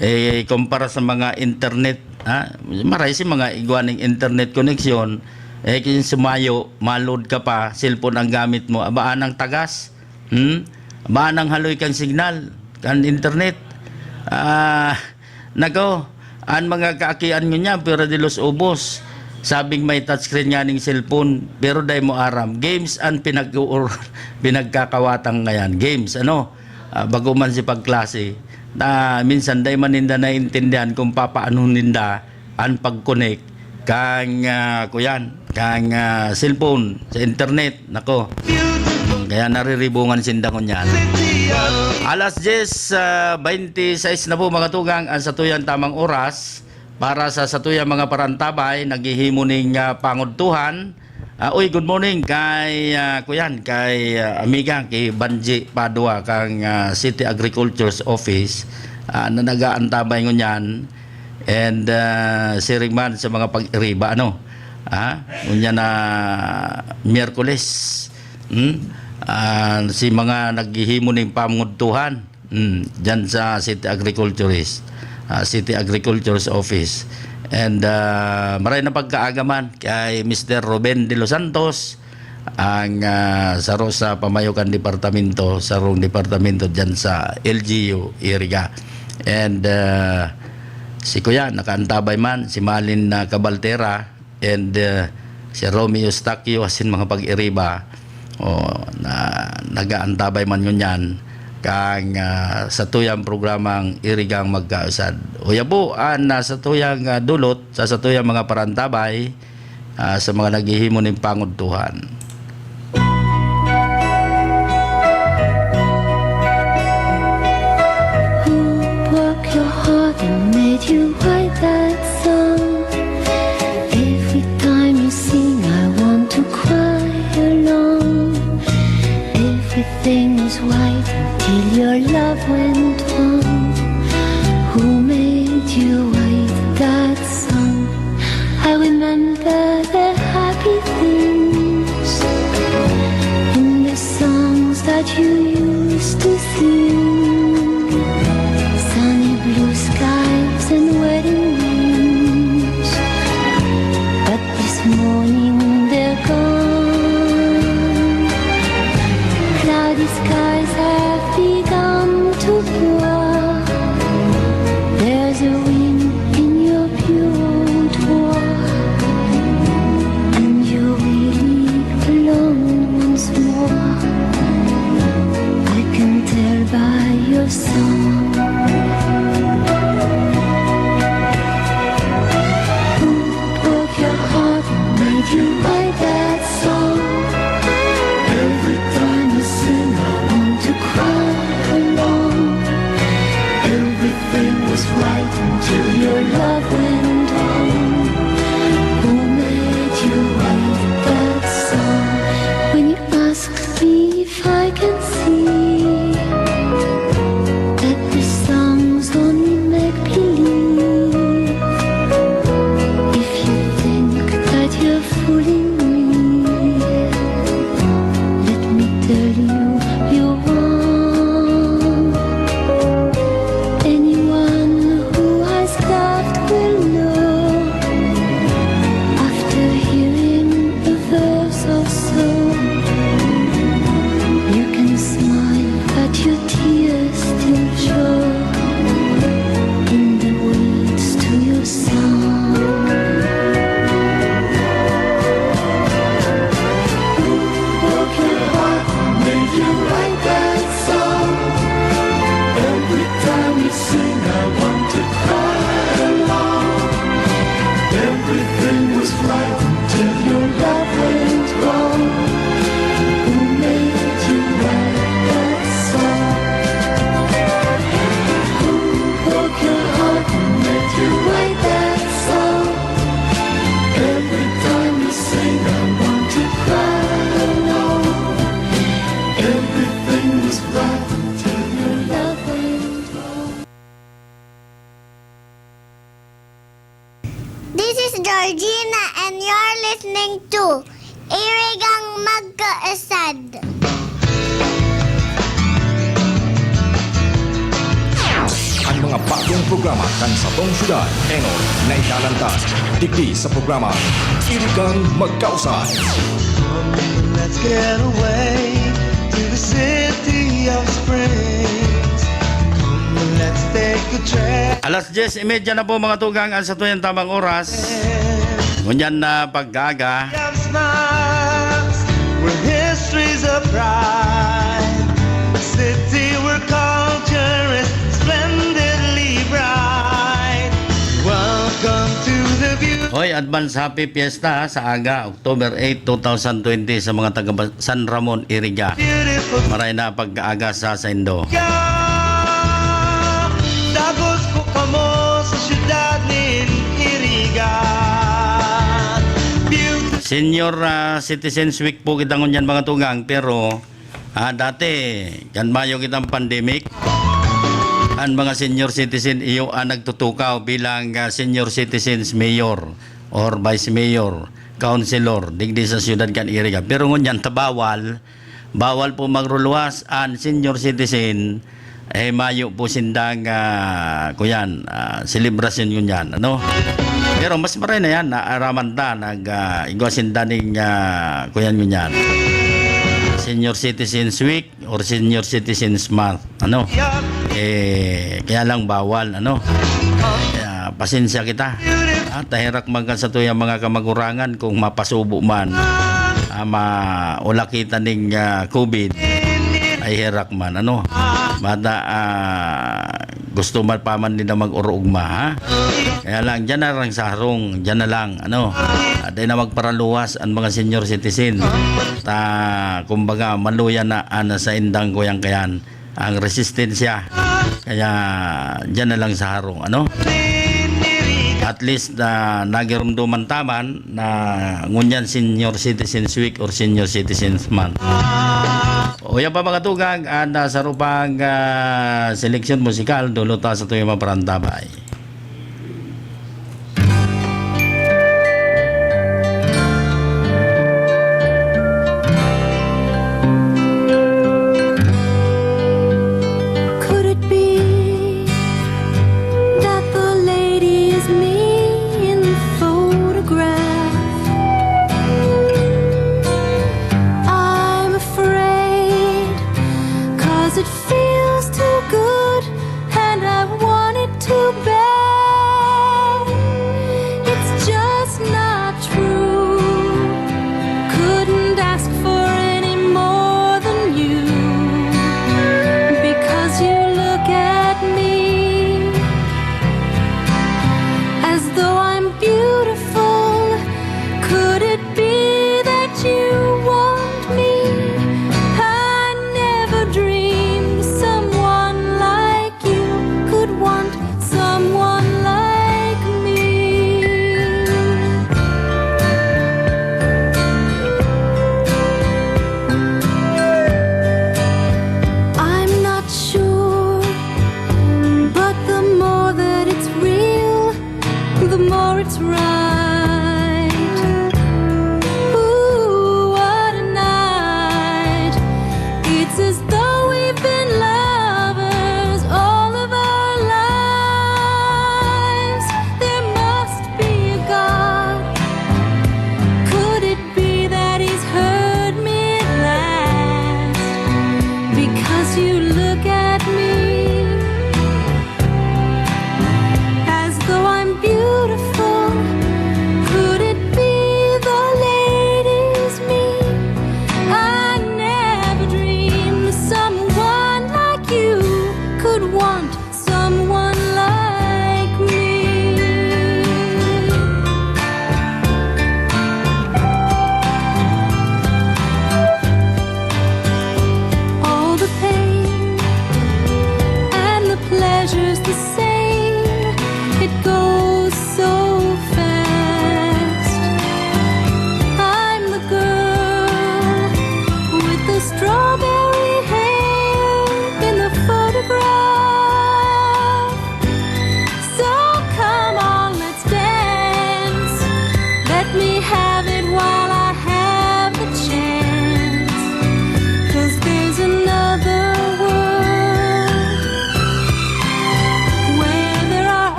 eh, kumpara sa mga internet, ha? Maray si mga igwa ning internet connection, eh, kung sumayo, ma-load ka pa, cellphone ang gamit mo, aba, anang tagas, hmm? Aba, anang haloy kan signal, kan internet. Ah, nako, an mga kaakian ngunyan, pwera de los ubos. Sabing may touchscreen nga ning cellphone, pero dai mo aram. Games an pinag-uur-, pinagkakawatan ngayan. Games, ano? Ah, bago man si pagklase. Na minsan dai man ninda naintindihan kung papaano ninda an pag-connect kan, ah, kuyan, kan, ah, cellphone sa internet. Nako. Kaya nariribungan sinda ngunyan. Alas diyes, ah, baynte sais na po, mga tugang, ang satuyang tamang oras para sa satuyang mga parantabay, naghihimo ning, ah, pangudtuhan. Ah, uy, good morning kay, ah, kuyan, kay, ah, amiga, kay Banji Padua, kang, ah, City Agriculture's Office, ah, na nag-aantabay ngunyan. And, ah, siring man sa mga pag-iriba, ano? Ah, ngunyan na Miyerkules, hmm? Ah, si mga naghihimo ning pangudtuhan, hmm, dyan sa City Agriculturist, ah, City Agriculture's Office. And, ah, maray na pagkaaga man kay Mister Ruben De Los Santos, ang, ah, saro sa pamayo kan departamento, sarong departamento dyan sa L G U Iriga. And, ah, si Kuya, nakaantabay man, si Malin na Cabaltera, and, ah, si Romeo Eustaquio, asin mga pag-iriba, o, na nag-aantabay man ngunyan, kang, ah, satuyang programang Irigang Magkausad. Uya po, an, ah, satuyang, ah, dulot, sa satuyang mga parantabay, ah, sa mga naghihimo ning pangudtuhan. Who broke your heart and made you write that song? Every time you sing, I want to cry along. Everything was white until your love went wrong. Who made you write that song? I remember the happy things in the songs that you used to sing. Sunny blue skies and wedding rings, but this morning they're gone. Cloudy skies have begun to Listening to Irigang Magkaasad. Ang mga bagong programa kan satong syudad, enot na idalantas, digdi sa programa Irigang Magkausad. Let's get away to the city of springs. Let's take a trip. Alas diyes y media na po, mga tugang, ang satuyang tamang oras. Ngunyan na pagkaaga. Of smiles, where history's a pride. A city where culture is splendidly bright. Welcome to the beautiful. Hoy, advance happy fiesta, ha, sa aga, October eight, two thousand twenty, sa mga taga Ba-, San Ramon, Iriga. Beautiful. Maray na pagkaaga sa saindo. Dagos ko kamo sa syudad nin Iriga. Beautiful. Senior, ah, Citizens Week po kita ngunyan, mga tugang, pero, ah, dati, kan mayo kitang pandemic, an mga senior citizen iyo an nagtutukaw bilang, ah, senior citizens mayor or vice mayor, councilor, digdi sa syudad kan Iriga. Pero ngunyan, ta bawal, bawal po magruluwas an senior citizen, eh, mayo po sindang, ah, kuyan, ah, selebrasyon ngunyan, ano? Pero mas maray na yan, naaraman ta, nag, ah, igwa sinda ning, ah, kuyan ngunyan. Senior Citizens Week or Senior Citizens Month, ano? Eh, kaya lang bawal, ano? Kaya pasensya kita. Ah, ta herak man kan satuyang mga kamagurangan kung mapasubo man, ah, maulakitan ning, ah, COVID, ay herak man, ano? Bata, ah, gusto man pa man nila mag-orugma, ha? Kaya lang, diyan na lang sa harong, diyan na lang, ano? Ah, di na magparaluwas ang mga senior citizen. Ta, kumbaga, maluya na, ah, na sa indang kuyang kayan ang resistensya. Kaya, diyan na lang sa harong, ano? At least, ah, nagirumduman ta man na ngunyan Senior Citizens Week or Senior Citizens Month. O, yan pa, mga tugang, at, ah, sa rupang, ah, seleksyon musikal, dulot ta sa tuyang maparantabay. Could it be that the lady is me in the photograph? I'm afraid, 'cause it feels too good, and I want it too bad.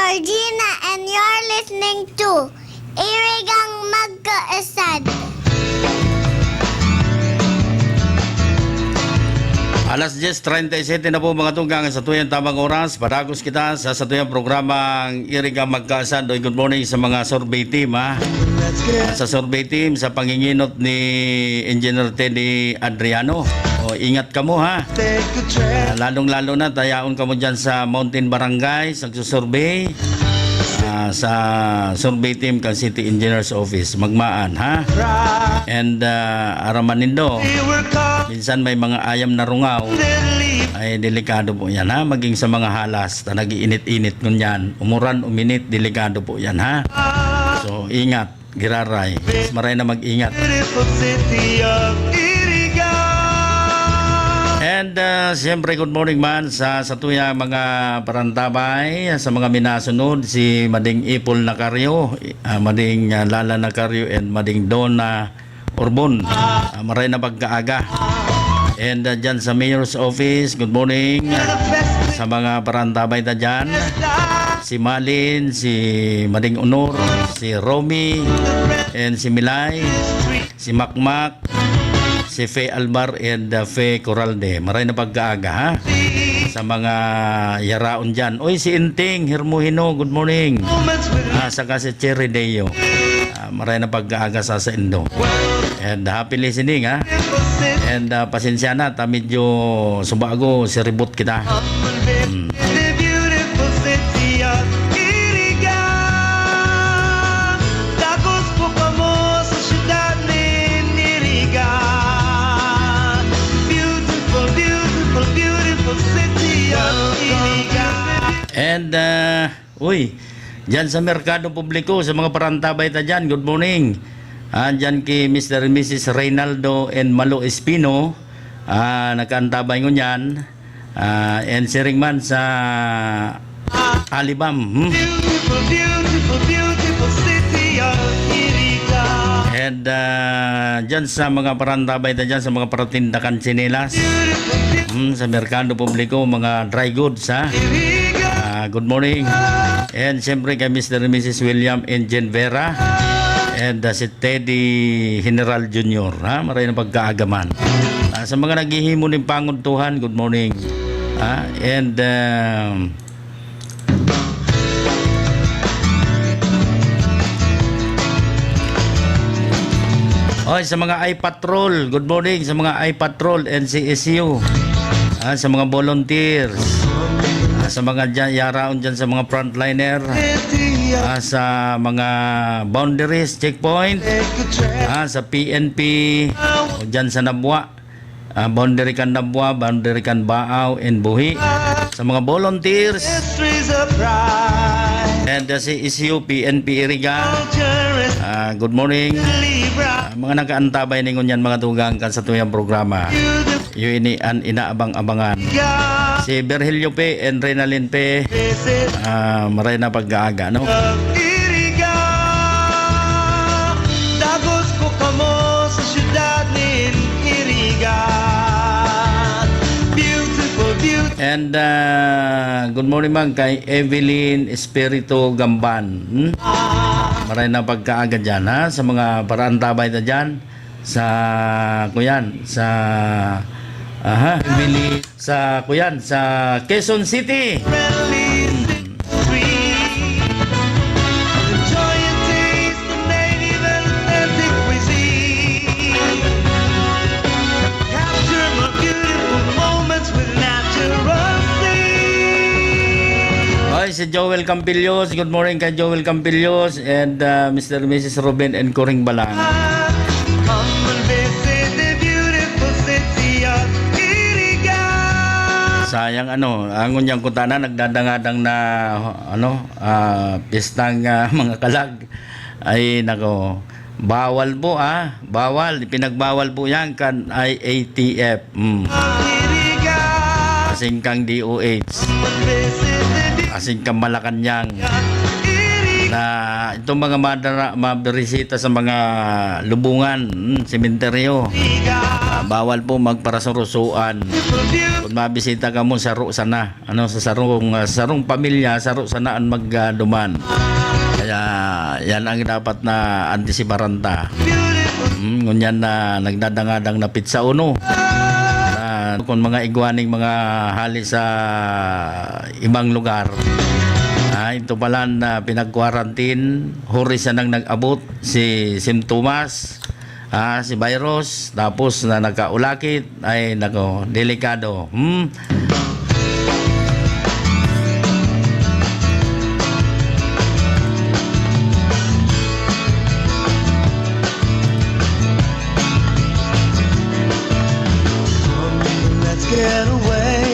Regina, and you're listening to Irigang Magkaasad. Alas diyes treinta y siete na po, mga tugang, sa tuyang tamang oras. Padagos kita sa, sa tuyang programang Irigang Magkaasad. Oy, good morning sa mga survey team, ha? Sa survey team, sa panginginot ni Engineer Teddy Adriano. O, ingat kamo, ha? Ah, lalong-lalo na, tayaon kamo dyan sa Mountain Barangay, sa survey, ah, sa survey team kan City Engineers Office. Magmaan, ha? And, ah, araman nindo, minsan may mga ayam na rungaw. Ay, delikado po yan, ha? Maging sa mga halas, ta nag-iinit-init ngunyan. Umuran, uminit, delikado po yan, ha? So, ingat. Giraray. Mas maray na mag-ingat. Beautiful city of Iriga. And, ah, siyempre, good morning man sa, sa tuya mga parantabay, sa mga minasunod, si Mading Ipol Nacario, ah, Mading, ah, Lala Nacario, and Mading Donna Urbon. Ah, maray na pagkaaga. And, ah, dyan sa Mayor's Office, good morning. Sa mga parantabay ta dyan, si Malin, si Mading Honor, si Romy, and si Milay, si Makmak, si Fe Albar, and, uh, Fe Coralde. Maray na pagkaaga, ha? Sa mga yaraon dyan. Oy, si Inting Hermohino, good morning. Ah, saka si Cherry Deo. Ah, maray na pagkaaga sa saindo. And happy listening, ha? And, ah, pasensya na, ta medyo subago, siribot kita. Mm. The beautiful city of Iriga. Dagos po kamo sa syudad nin Iriga. Beautiful, beautiful, beautiful city of Iriga. And, ah, uy, dyan sa Merkado Publiko, sa mga parantabay ta dyan, good morning. Ah, dyan ki Mister and Missus Reynaldo and Malo Espino, ah, nakaantabay ngunyan. Ah, and siring man sa Alibam, hmm? Beautiful, beautiful, beautiful city of Iriga. And, ah, dyan sa mga parantabay ta dyan, sa mga paratindakan tsinelas, hmm, sa Merkado Publiko, mga dry goods, ha? Ah, good morning. And siyempre kay Mister and Missus William and Jen Vera. And, ah, si Teddy General Junior, ha? Maray na pagkaaga man. Ah, sa mga naghihimo nin pangudtuhan, good morning. Ah, and, um, Oy, sa mga iPatrol, good morning sa mga iPatrol, N C S U. Ah, sa mga volunteers. Ah, sa mga dyan, yaraon dyan sa mga frontliner. Ah, sa mga boundaries, checkpoint. Ah, sa P N P, o dyan sa Nabua. Ah, boundary kan Nabua, boundary kan Baaw and Buhi. Sa mga volunteers. History's a pride. And, uh, C S U, P N P Iriga. Culture is Ah, good morning. Libra. Ah, mga nakaantabay ningon yan, mga tugang, kan sa tuyang programa. Beautiful. Iyo ini an inaabang-abangan. Si Virgilio Pe and Renalyn Pe, ah, maray na pag-aaga, no? Iriga, dagos ko kamo sa syudad nin Iriga. Beautiful, beautiful. And, ah, good morning man kay Evelyn Espiritu Gamban. Hmm? Maray na pagkaaga dyan, ha? Sa mga paraantabay na dyan. Sa, kuyan, sa, aha, Evelyn. Sa, kuyan, sa Quezon City. Oy, si Joel Campillos. Good morning kay Joel Campillos and, uh, Mister and Missus Ruben and Coring Balang. Come and visit the beautiful city of Iriga. Sayang, ano, ang unyang kutana, nagdadangadang na, ano, ah, pistang, ah, mga kalag. Ay, nako. Bawal po, ah. Bawal. Pinagbawal po yan kan I A T F. Mm. Iriga. Asing kang D O H. Come and visit the beautiful Asing kang Malacanang. Iriga. Ah, itong mga madara-, mabirisita sa mga lubungan, hmm, sementeryo, ah, bawal po magparasurusuan. Kung mabisita kamo, saro sana. Ano, sa sarong, ah, sarong pamilya, saro sana an magduman. Kaya yan ang dapat na antisiparan ta. Hmm, ngunyan na nagdadangadang na pitsa uno. Ah, kung mga igwa ning mga hali sa ibang lugar, ah, ito pala na pinag-quarantine, huri sanang nag-abot si simptomas, ah, si virus, tapos na nagkaulakit, ay nako, delikado. Hmm? Come, let's get away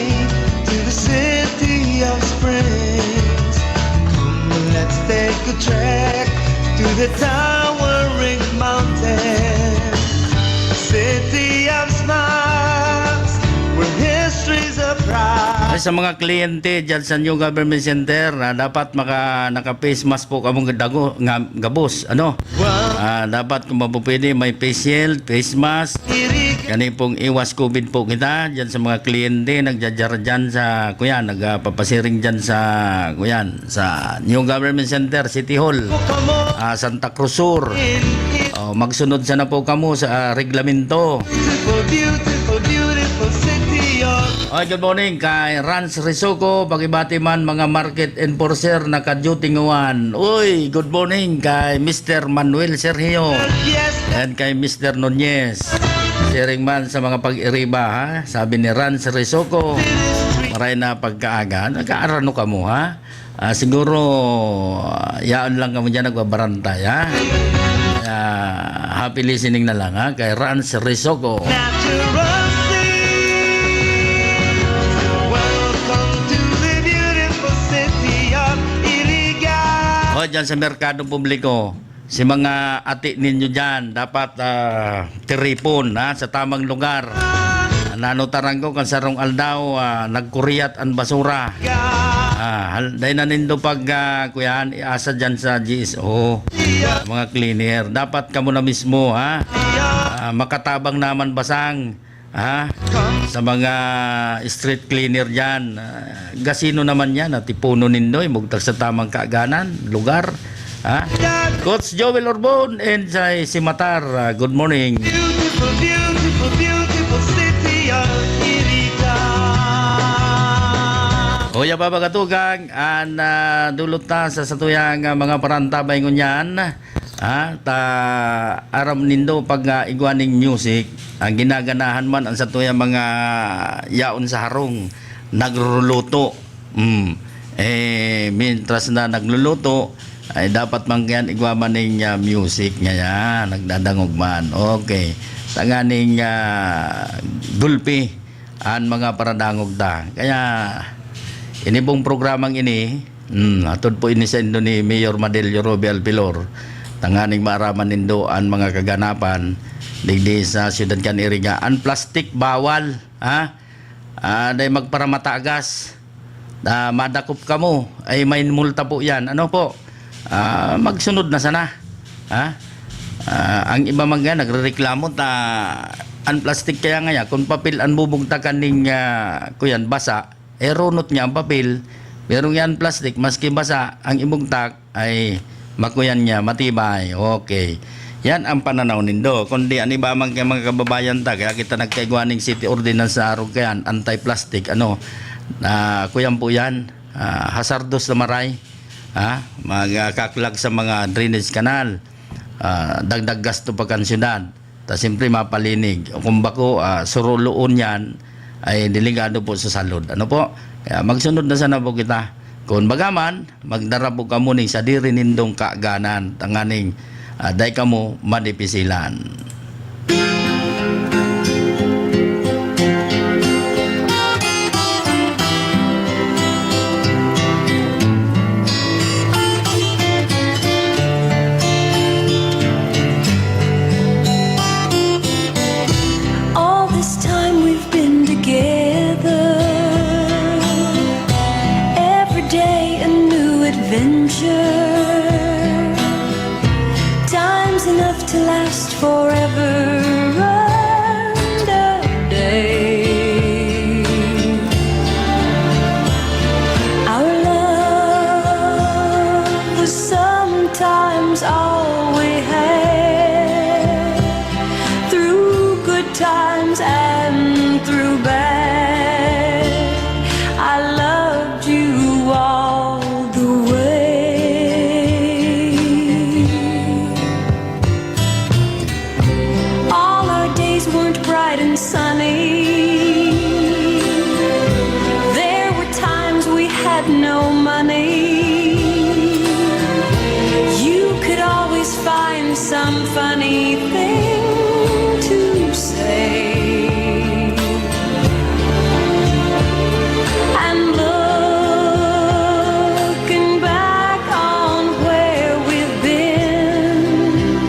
to the city of springs. Come, let's take a trek to the towering mountains. City of smiles, where history's a pride. Ay, sa mga kliyente dyan sa New Government Center, na dapat maka, naka-face mask po kamong dago, nga, gabos, ano? Ah, dapat kung mapupwede, may face shield, face mask. Kani pong iwas covid po kita dyan sa mga kliyente, nagjajar dyan sa, kuyan, nagpapasiring dyan sa, kuyan, sa New Government Center, City Hall, ah, Santa Cruz Sur. Oh, magsunod sana po kamo sa, ah, reglamento. Beautiful, beautiful, beautiful city of Oy, good morning kay Rans Risuco, pakibati man mga market enforcer naka-duty ngawan. Uy, good morning kay Mister Manuel Sergio Yes, and kay Mister Nunez. Siring man sa mga pag-iriba, ha? Sabi ni Rans Risuco, maray na pagkaaga. Nag-aarano kamo, ha? Ah, siguro, ah, yaon lang kamo dyan nagbabarantay, ha? Kaya, happy listening na lang, ha? Kay Rans Risuco. Natural sea. Welcome to the beautiful city of Iriga. O, dyan sa merkado publiko, si mga ati ninyo dyan, dapat, ah, tiripon, ha, sa tamang lugar. Nanutaran ko kan sarong aldaw, ah, nagkuriyat an basura. Ah, hal-, dai na nindo pag, ah, kuyan, iasa dyan sa G S O. Mga cleaner, dapat kamo na mismo, ha? Ah, makatabang naman basang, ha? Sa mga street cleaner dyan, ah, gasino naman yan, natipuno nindo, imugtak sa tamang kaaganan, lugar, ha? Coach Joel Orbon and si Matar, ah, good morning. Beautiful, beautiful, beautiful city of Iriga. Hoy, apa, mga tugang, an, ah, dulot ta sa satuyang, ah, mga parantabay ngunyan, ha? Ta, aram nindo pag, ah, igwa ning music, ang ginaganahan man ang satuyang mga yaon sa harong, nagluluto. Mm. Eh, mientras na nagluluto, ay dapat man kaya igwa man ning, ah, music ngayan, nagdadangog man. Okay. Tanganing, ah, gulpi an mga paradangog ta. Kaya, ini pong programang ini, mm, hatod po ini sa indo ni Mayor Madelio Roby Alpilor. Tanganing maaraman nindo an mga kaganapan digdi sa siyudad kan Iriga. An plastic bawal, ha? Ah, dai magparamatagas. Ah, madakop kamo, ay may multa po yan. Ano po? Ah, magsunod na sana. Ha? Ah, ang iba man kaya nagrereklamo ta an plastic kaya ngaya, kung papel an bubugtakan ning, ah, kuyan, basa, eh, runot niya ang papel. Pero yan plastic, maski basa, ang ibugtak, ay makuyan niya, matibay. Okay. Yan ang pananaw nindo. Kundi an iba man kay mga kababayan ta, kaya kita nagkaigwa ning city ordinance sa arog kayan, anti-plastic, ano, ah, kuyan po yan, ah, hazardous na maray, ah, magkaklag sa mga drainage canal, ah, dagdag gasto pa kan syudad. Ta siyempre mapalinig. O kung bako, ah, suruloon yan, ay delikado po sa salud. Ano po? Kaya magsunod na sana po kita. Kung baga man, magdara po kamo ning sadiri nindong kaganan, tanganing, ah, dai kamo madipisilan. All this time we've been together. Every day a new adventure. No money. You could always find some funny thing to say. And looking back on where we've been,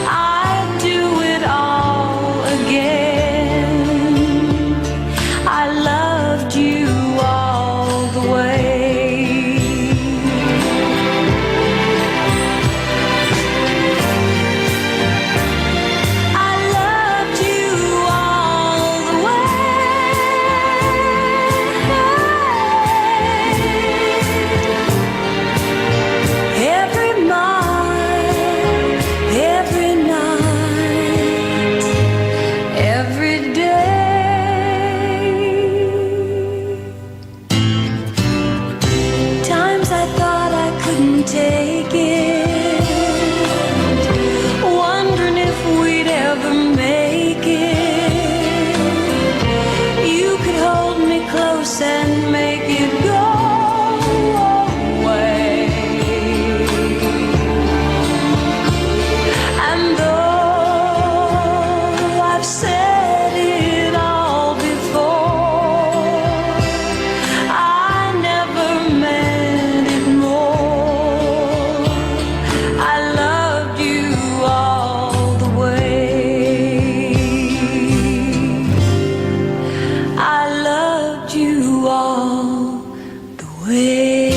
I'd do it all again. I loved you all the way. I loved you all the way. Every mile, every night, every day. Times I thought I couldn't take it, wondering if we'd ever make it. You could hold me close and make it go away. And though I've said it all before, I never meant it more. I loved you all the way. I loved you all the way.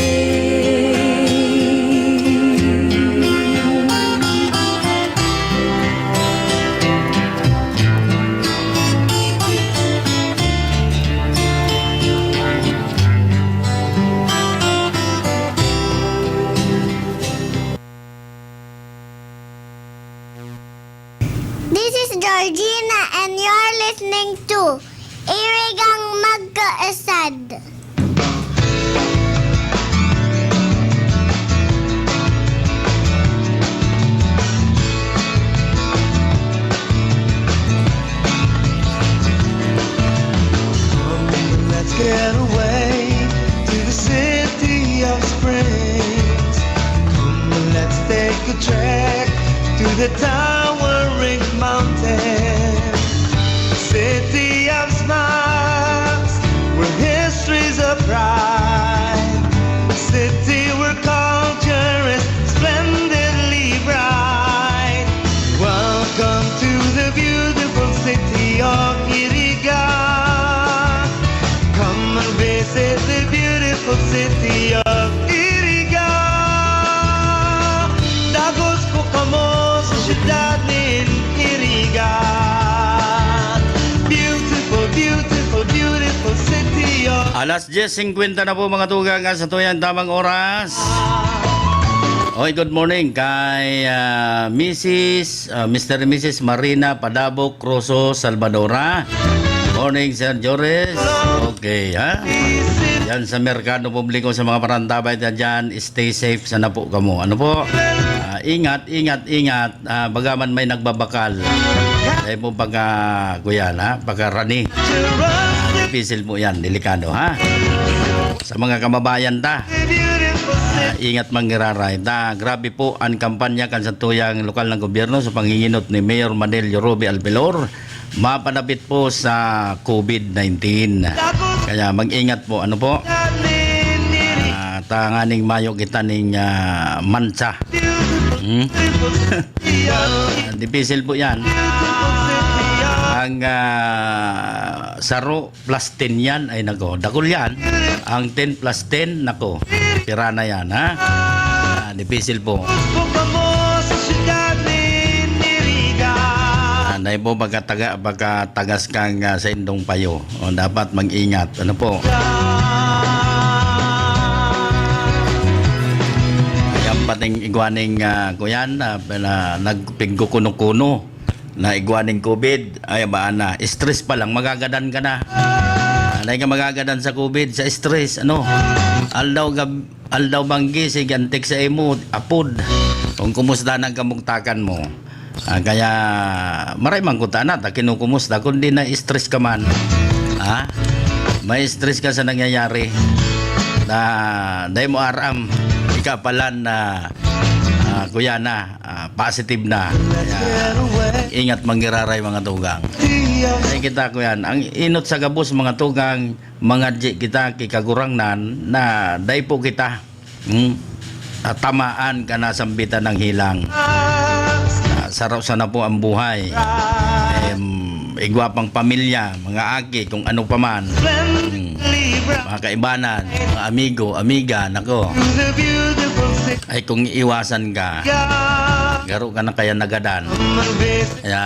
This is Georgina, and you're listening to Irigang Magkaasad. Let's get away to the city of springs. Come, let's take a trek to the towering mountain, city of smiles, where history's a pride, city where culture is splendidly bright. Welcome to the beautiful city of Iriga. Come and visit the beautiful city of Iriga. Dagos ko kamo sa syudad nin Iriga. Beautiful, beautiful, beautiful city of Alas dyes singkwenta na po, mga tugang, sa tuyang tamang oras. Oy, good morning kay, ah, Missus, ah, Mister and Missus Marina Padabo Croso Salvadora. Morning, Sir Joris. Okay, ha? Yan sa merkado publiko, sa mga parantabay na dyan, stay safe sana po kamo. Ano po? Ah, ingat, ingat, ingat. Ah, bagaman may nagbabakal. Dahil po pagka, kuya, ha? Pagka rani. Ah, difícil po yan, delikado, ha? Sa mga kababayan ta, ah, ingat mangiraray. Ta, grabe po ang kampanya kan satuyang lokal na gobyerno sa panghinginot ni Mayor Manelio Ruby Alpelor, mapanapit po sa covid nineteen. Kaya mag-ingat po, ano po? Ah, tanganing mayo kita ning, ah, mansa. Hmm? Difícil po yan. Ang, ah, saro plus ten yan, ay nako, dakul yan. Ang ten plus ten, nako, pira na yan, ha? Ah, difícil po. Anay po, pagkataga-, pagkatagas kang, ah, sa indong payo. O, dapat mag-ingat. Ano po? Ayan, pating igwaning, ah, kuyan, ah, na, nagpigkukuno-kuno na igwaning covid. Ay, ba na? Stress pa lang, magagadan ka na. Anay ka magagadan sa covid, sa stress, ano? Aldaw gab-, aldaw banggi, sige, antik sa imo, apod. Kung kumusta na ang kamugtakan mo. Ah, kaya, maray man kuta na, ta kinukumusta, kundi na-stress ka man. Ha? May stress ka sa nangyayari. na dai mo aram, ikapalan na, ah, kuya na, ah, positive na. Kaya, ingat manggiraray, mga tugang. Ay kita, kuya, ang inot sa gabos, mga tugang, mangadji kita ki Kagurangnan na dai po kita, hmm, ah, tamaan ka na sambitan ng hilang. Ah, saraw sana po ang buhay. Em, igwa pang pamilya, mga aki, kung ano pa man. Hmm. Mga kaibanan, mga amigo, amiga, nako. Ay kung iiwasan ka, garo ka na kaya nagadan. Kaya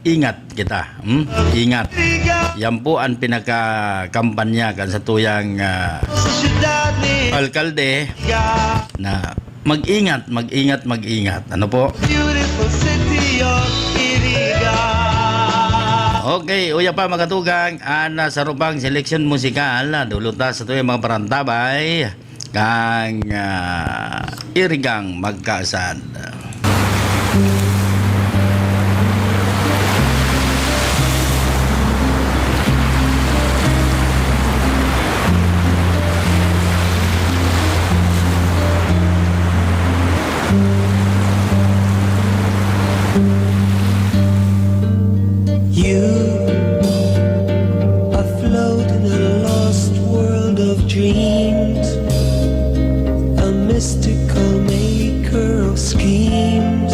ingat kita, hmm? Ingat. Yan po ang pinakakampanya kan satuyang, ah, alkalde na mag-ingat, mag-ingat, mag-ingat. Ano po? Beautiful city of Iriga. Okay, uya pa, mga tugang, ang, ah, sarupang seleksyon musikal na dulot na satuyang mga parantabay kang, ah, Irigang Magkaasad. You afloat in a lost world of dreams, a mystical maker of schemes,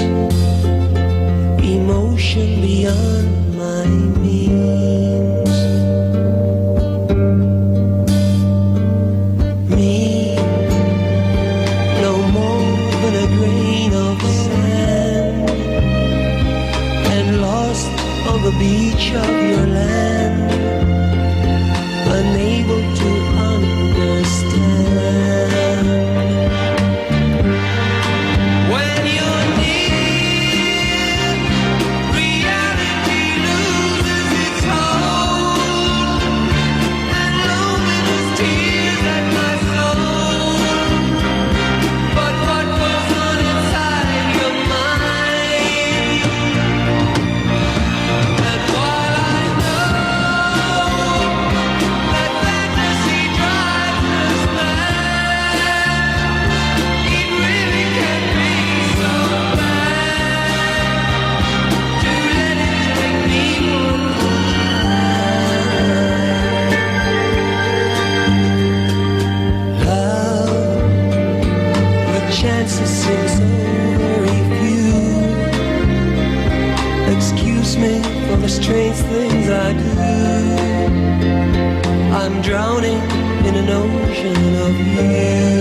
emotion beyond my means. Me, no more than a grain of sand, and lost on the beach of your land, unable to understand. When you're near, reality loses its hold, and loneliness tears at my soul. But what goes on inside your mind? And while I know that fantasy drives us mad, it really can be so bad to let it take me one more time. Love, the chances seem so very few. Excuse me for the strange things I do. I'm drowning in an ocean of you.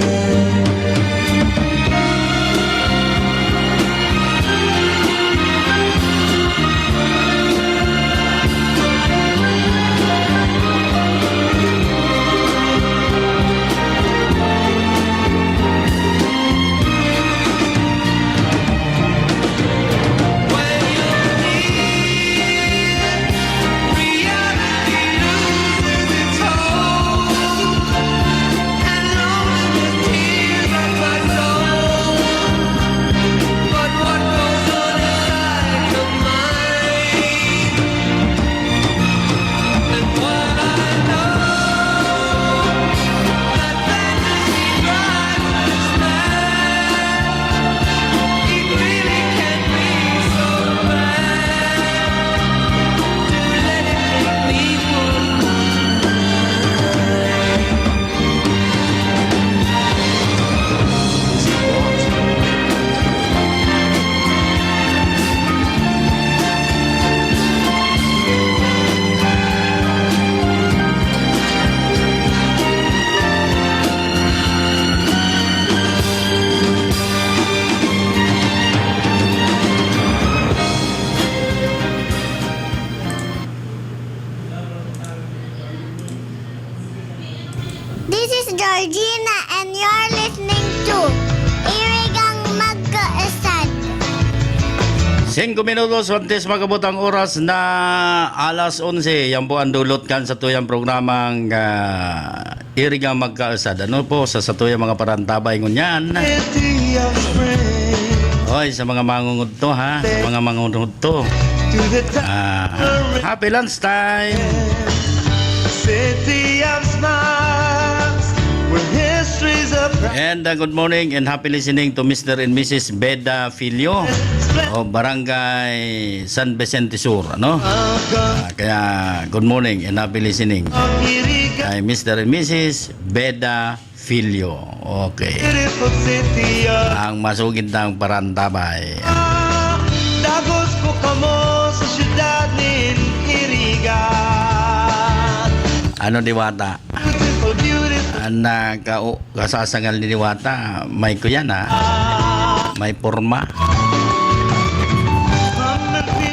This is Georgina and you're listening to Irigang Magkaasad. Singko minutos, antes mag-abot ang oras na alas onse. Yan po ang dulot kan satuyang programang, ah, Irigang Magkaasad. Ano po, sa satuyang mga parantabay ngunyan? Oy, sa mga mangungudto, ha? Sa mga mangungudto. Ah, happy lunch time! City of smiles, where And uh, good morning and happy listening to Mister and Missus Beda Filio of Barangay San Vicente Sur, ano? Ah, kaya good morning and happy listening kay Mister and Missus Beda Filio. Okay. Ang masugid ng parantabay. Dagos ko kamo sa syudad nin Iriga. Ano, Diwata? Ang nagka-, kasasangal ni Diwata, may kuyan, ha? May porma.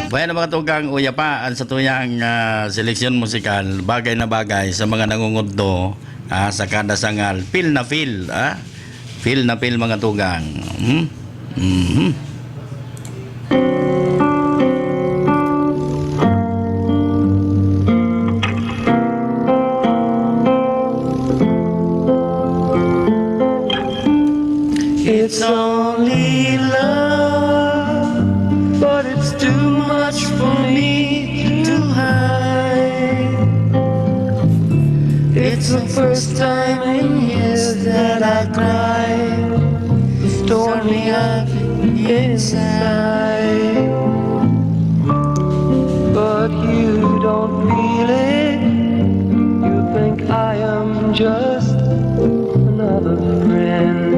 Bueno, mga tugang, uya pa ang satuyang ah, seleksyon musikal, bagay na bagay sa mga nangungudto ah, sa kada sangal. Feel na feel, ah? Feel na feel, mga tugang. Hmm? Mhm. It's only love, but it's too much for me to hide. It's the first time in years that I cry. It's torn me up inside. But you don't feel it. You think I am just another friend.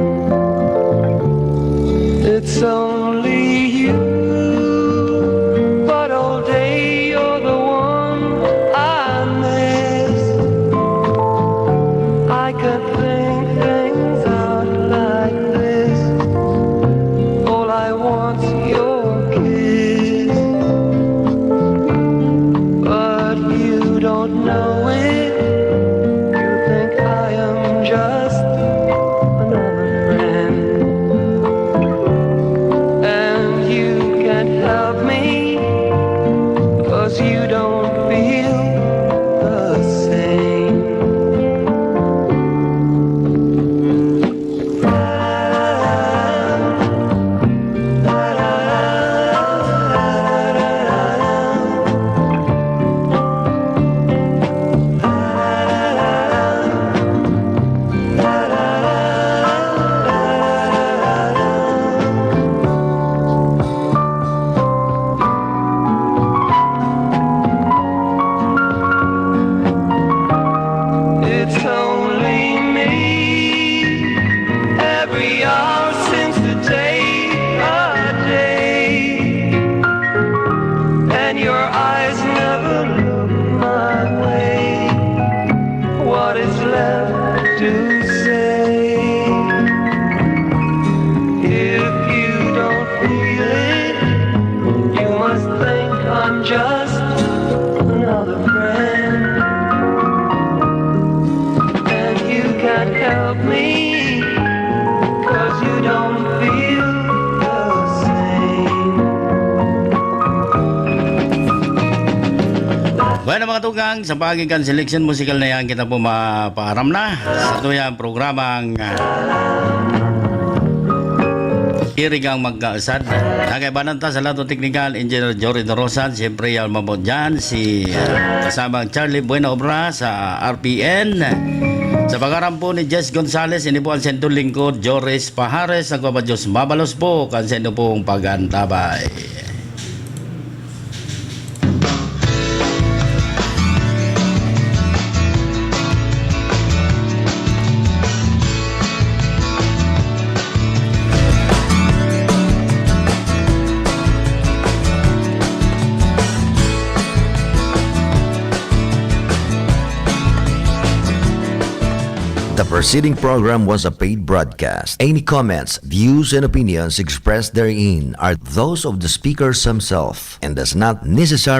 It's only you, but all day you're the one I miss. I can't think things out like this. All I want's your kiss. But you don't know it. You think I am just another friend. And you can't help me, 'cause you don't feel the same. It's only me. Every hour since the day a day, and your eyes never look my way. What is left to say? If you don't feel it, you must think I'm just another friend. And you can't help me, 'cause you don't feel the same. Bueno, mga tugang, sa paagi kan seleksyon musikal na yan, kita po mapaaram na sa tuyang programang ah, Irigang Magkausad. Nakaibanan ta sa lado teknikal, Engineer Jory Dorosan, siyempre, yan mabot dyan, si ah, kasamang Charlie Bueno Obra sa R P N. Sa pangaran po ni Jess Gonzales, ini po ang sentong lingkod, Joris Pahares, nagpapadyos mabalos po kan sento pong pag-antabay. The preceding program was a paid broadcast. Any comments, views, and opinions expressed therein are those of the speakers himself and does not necessarily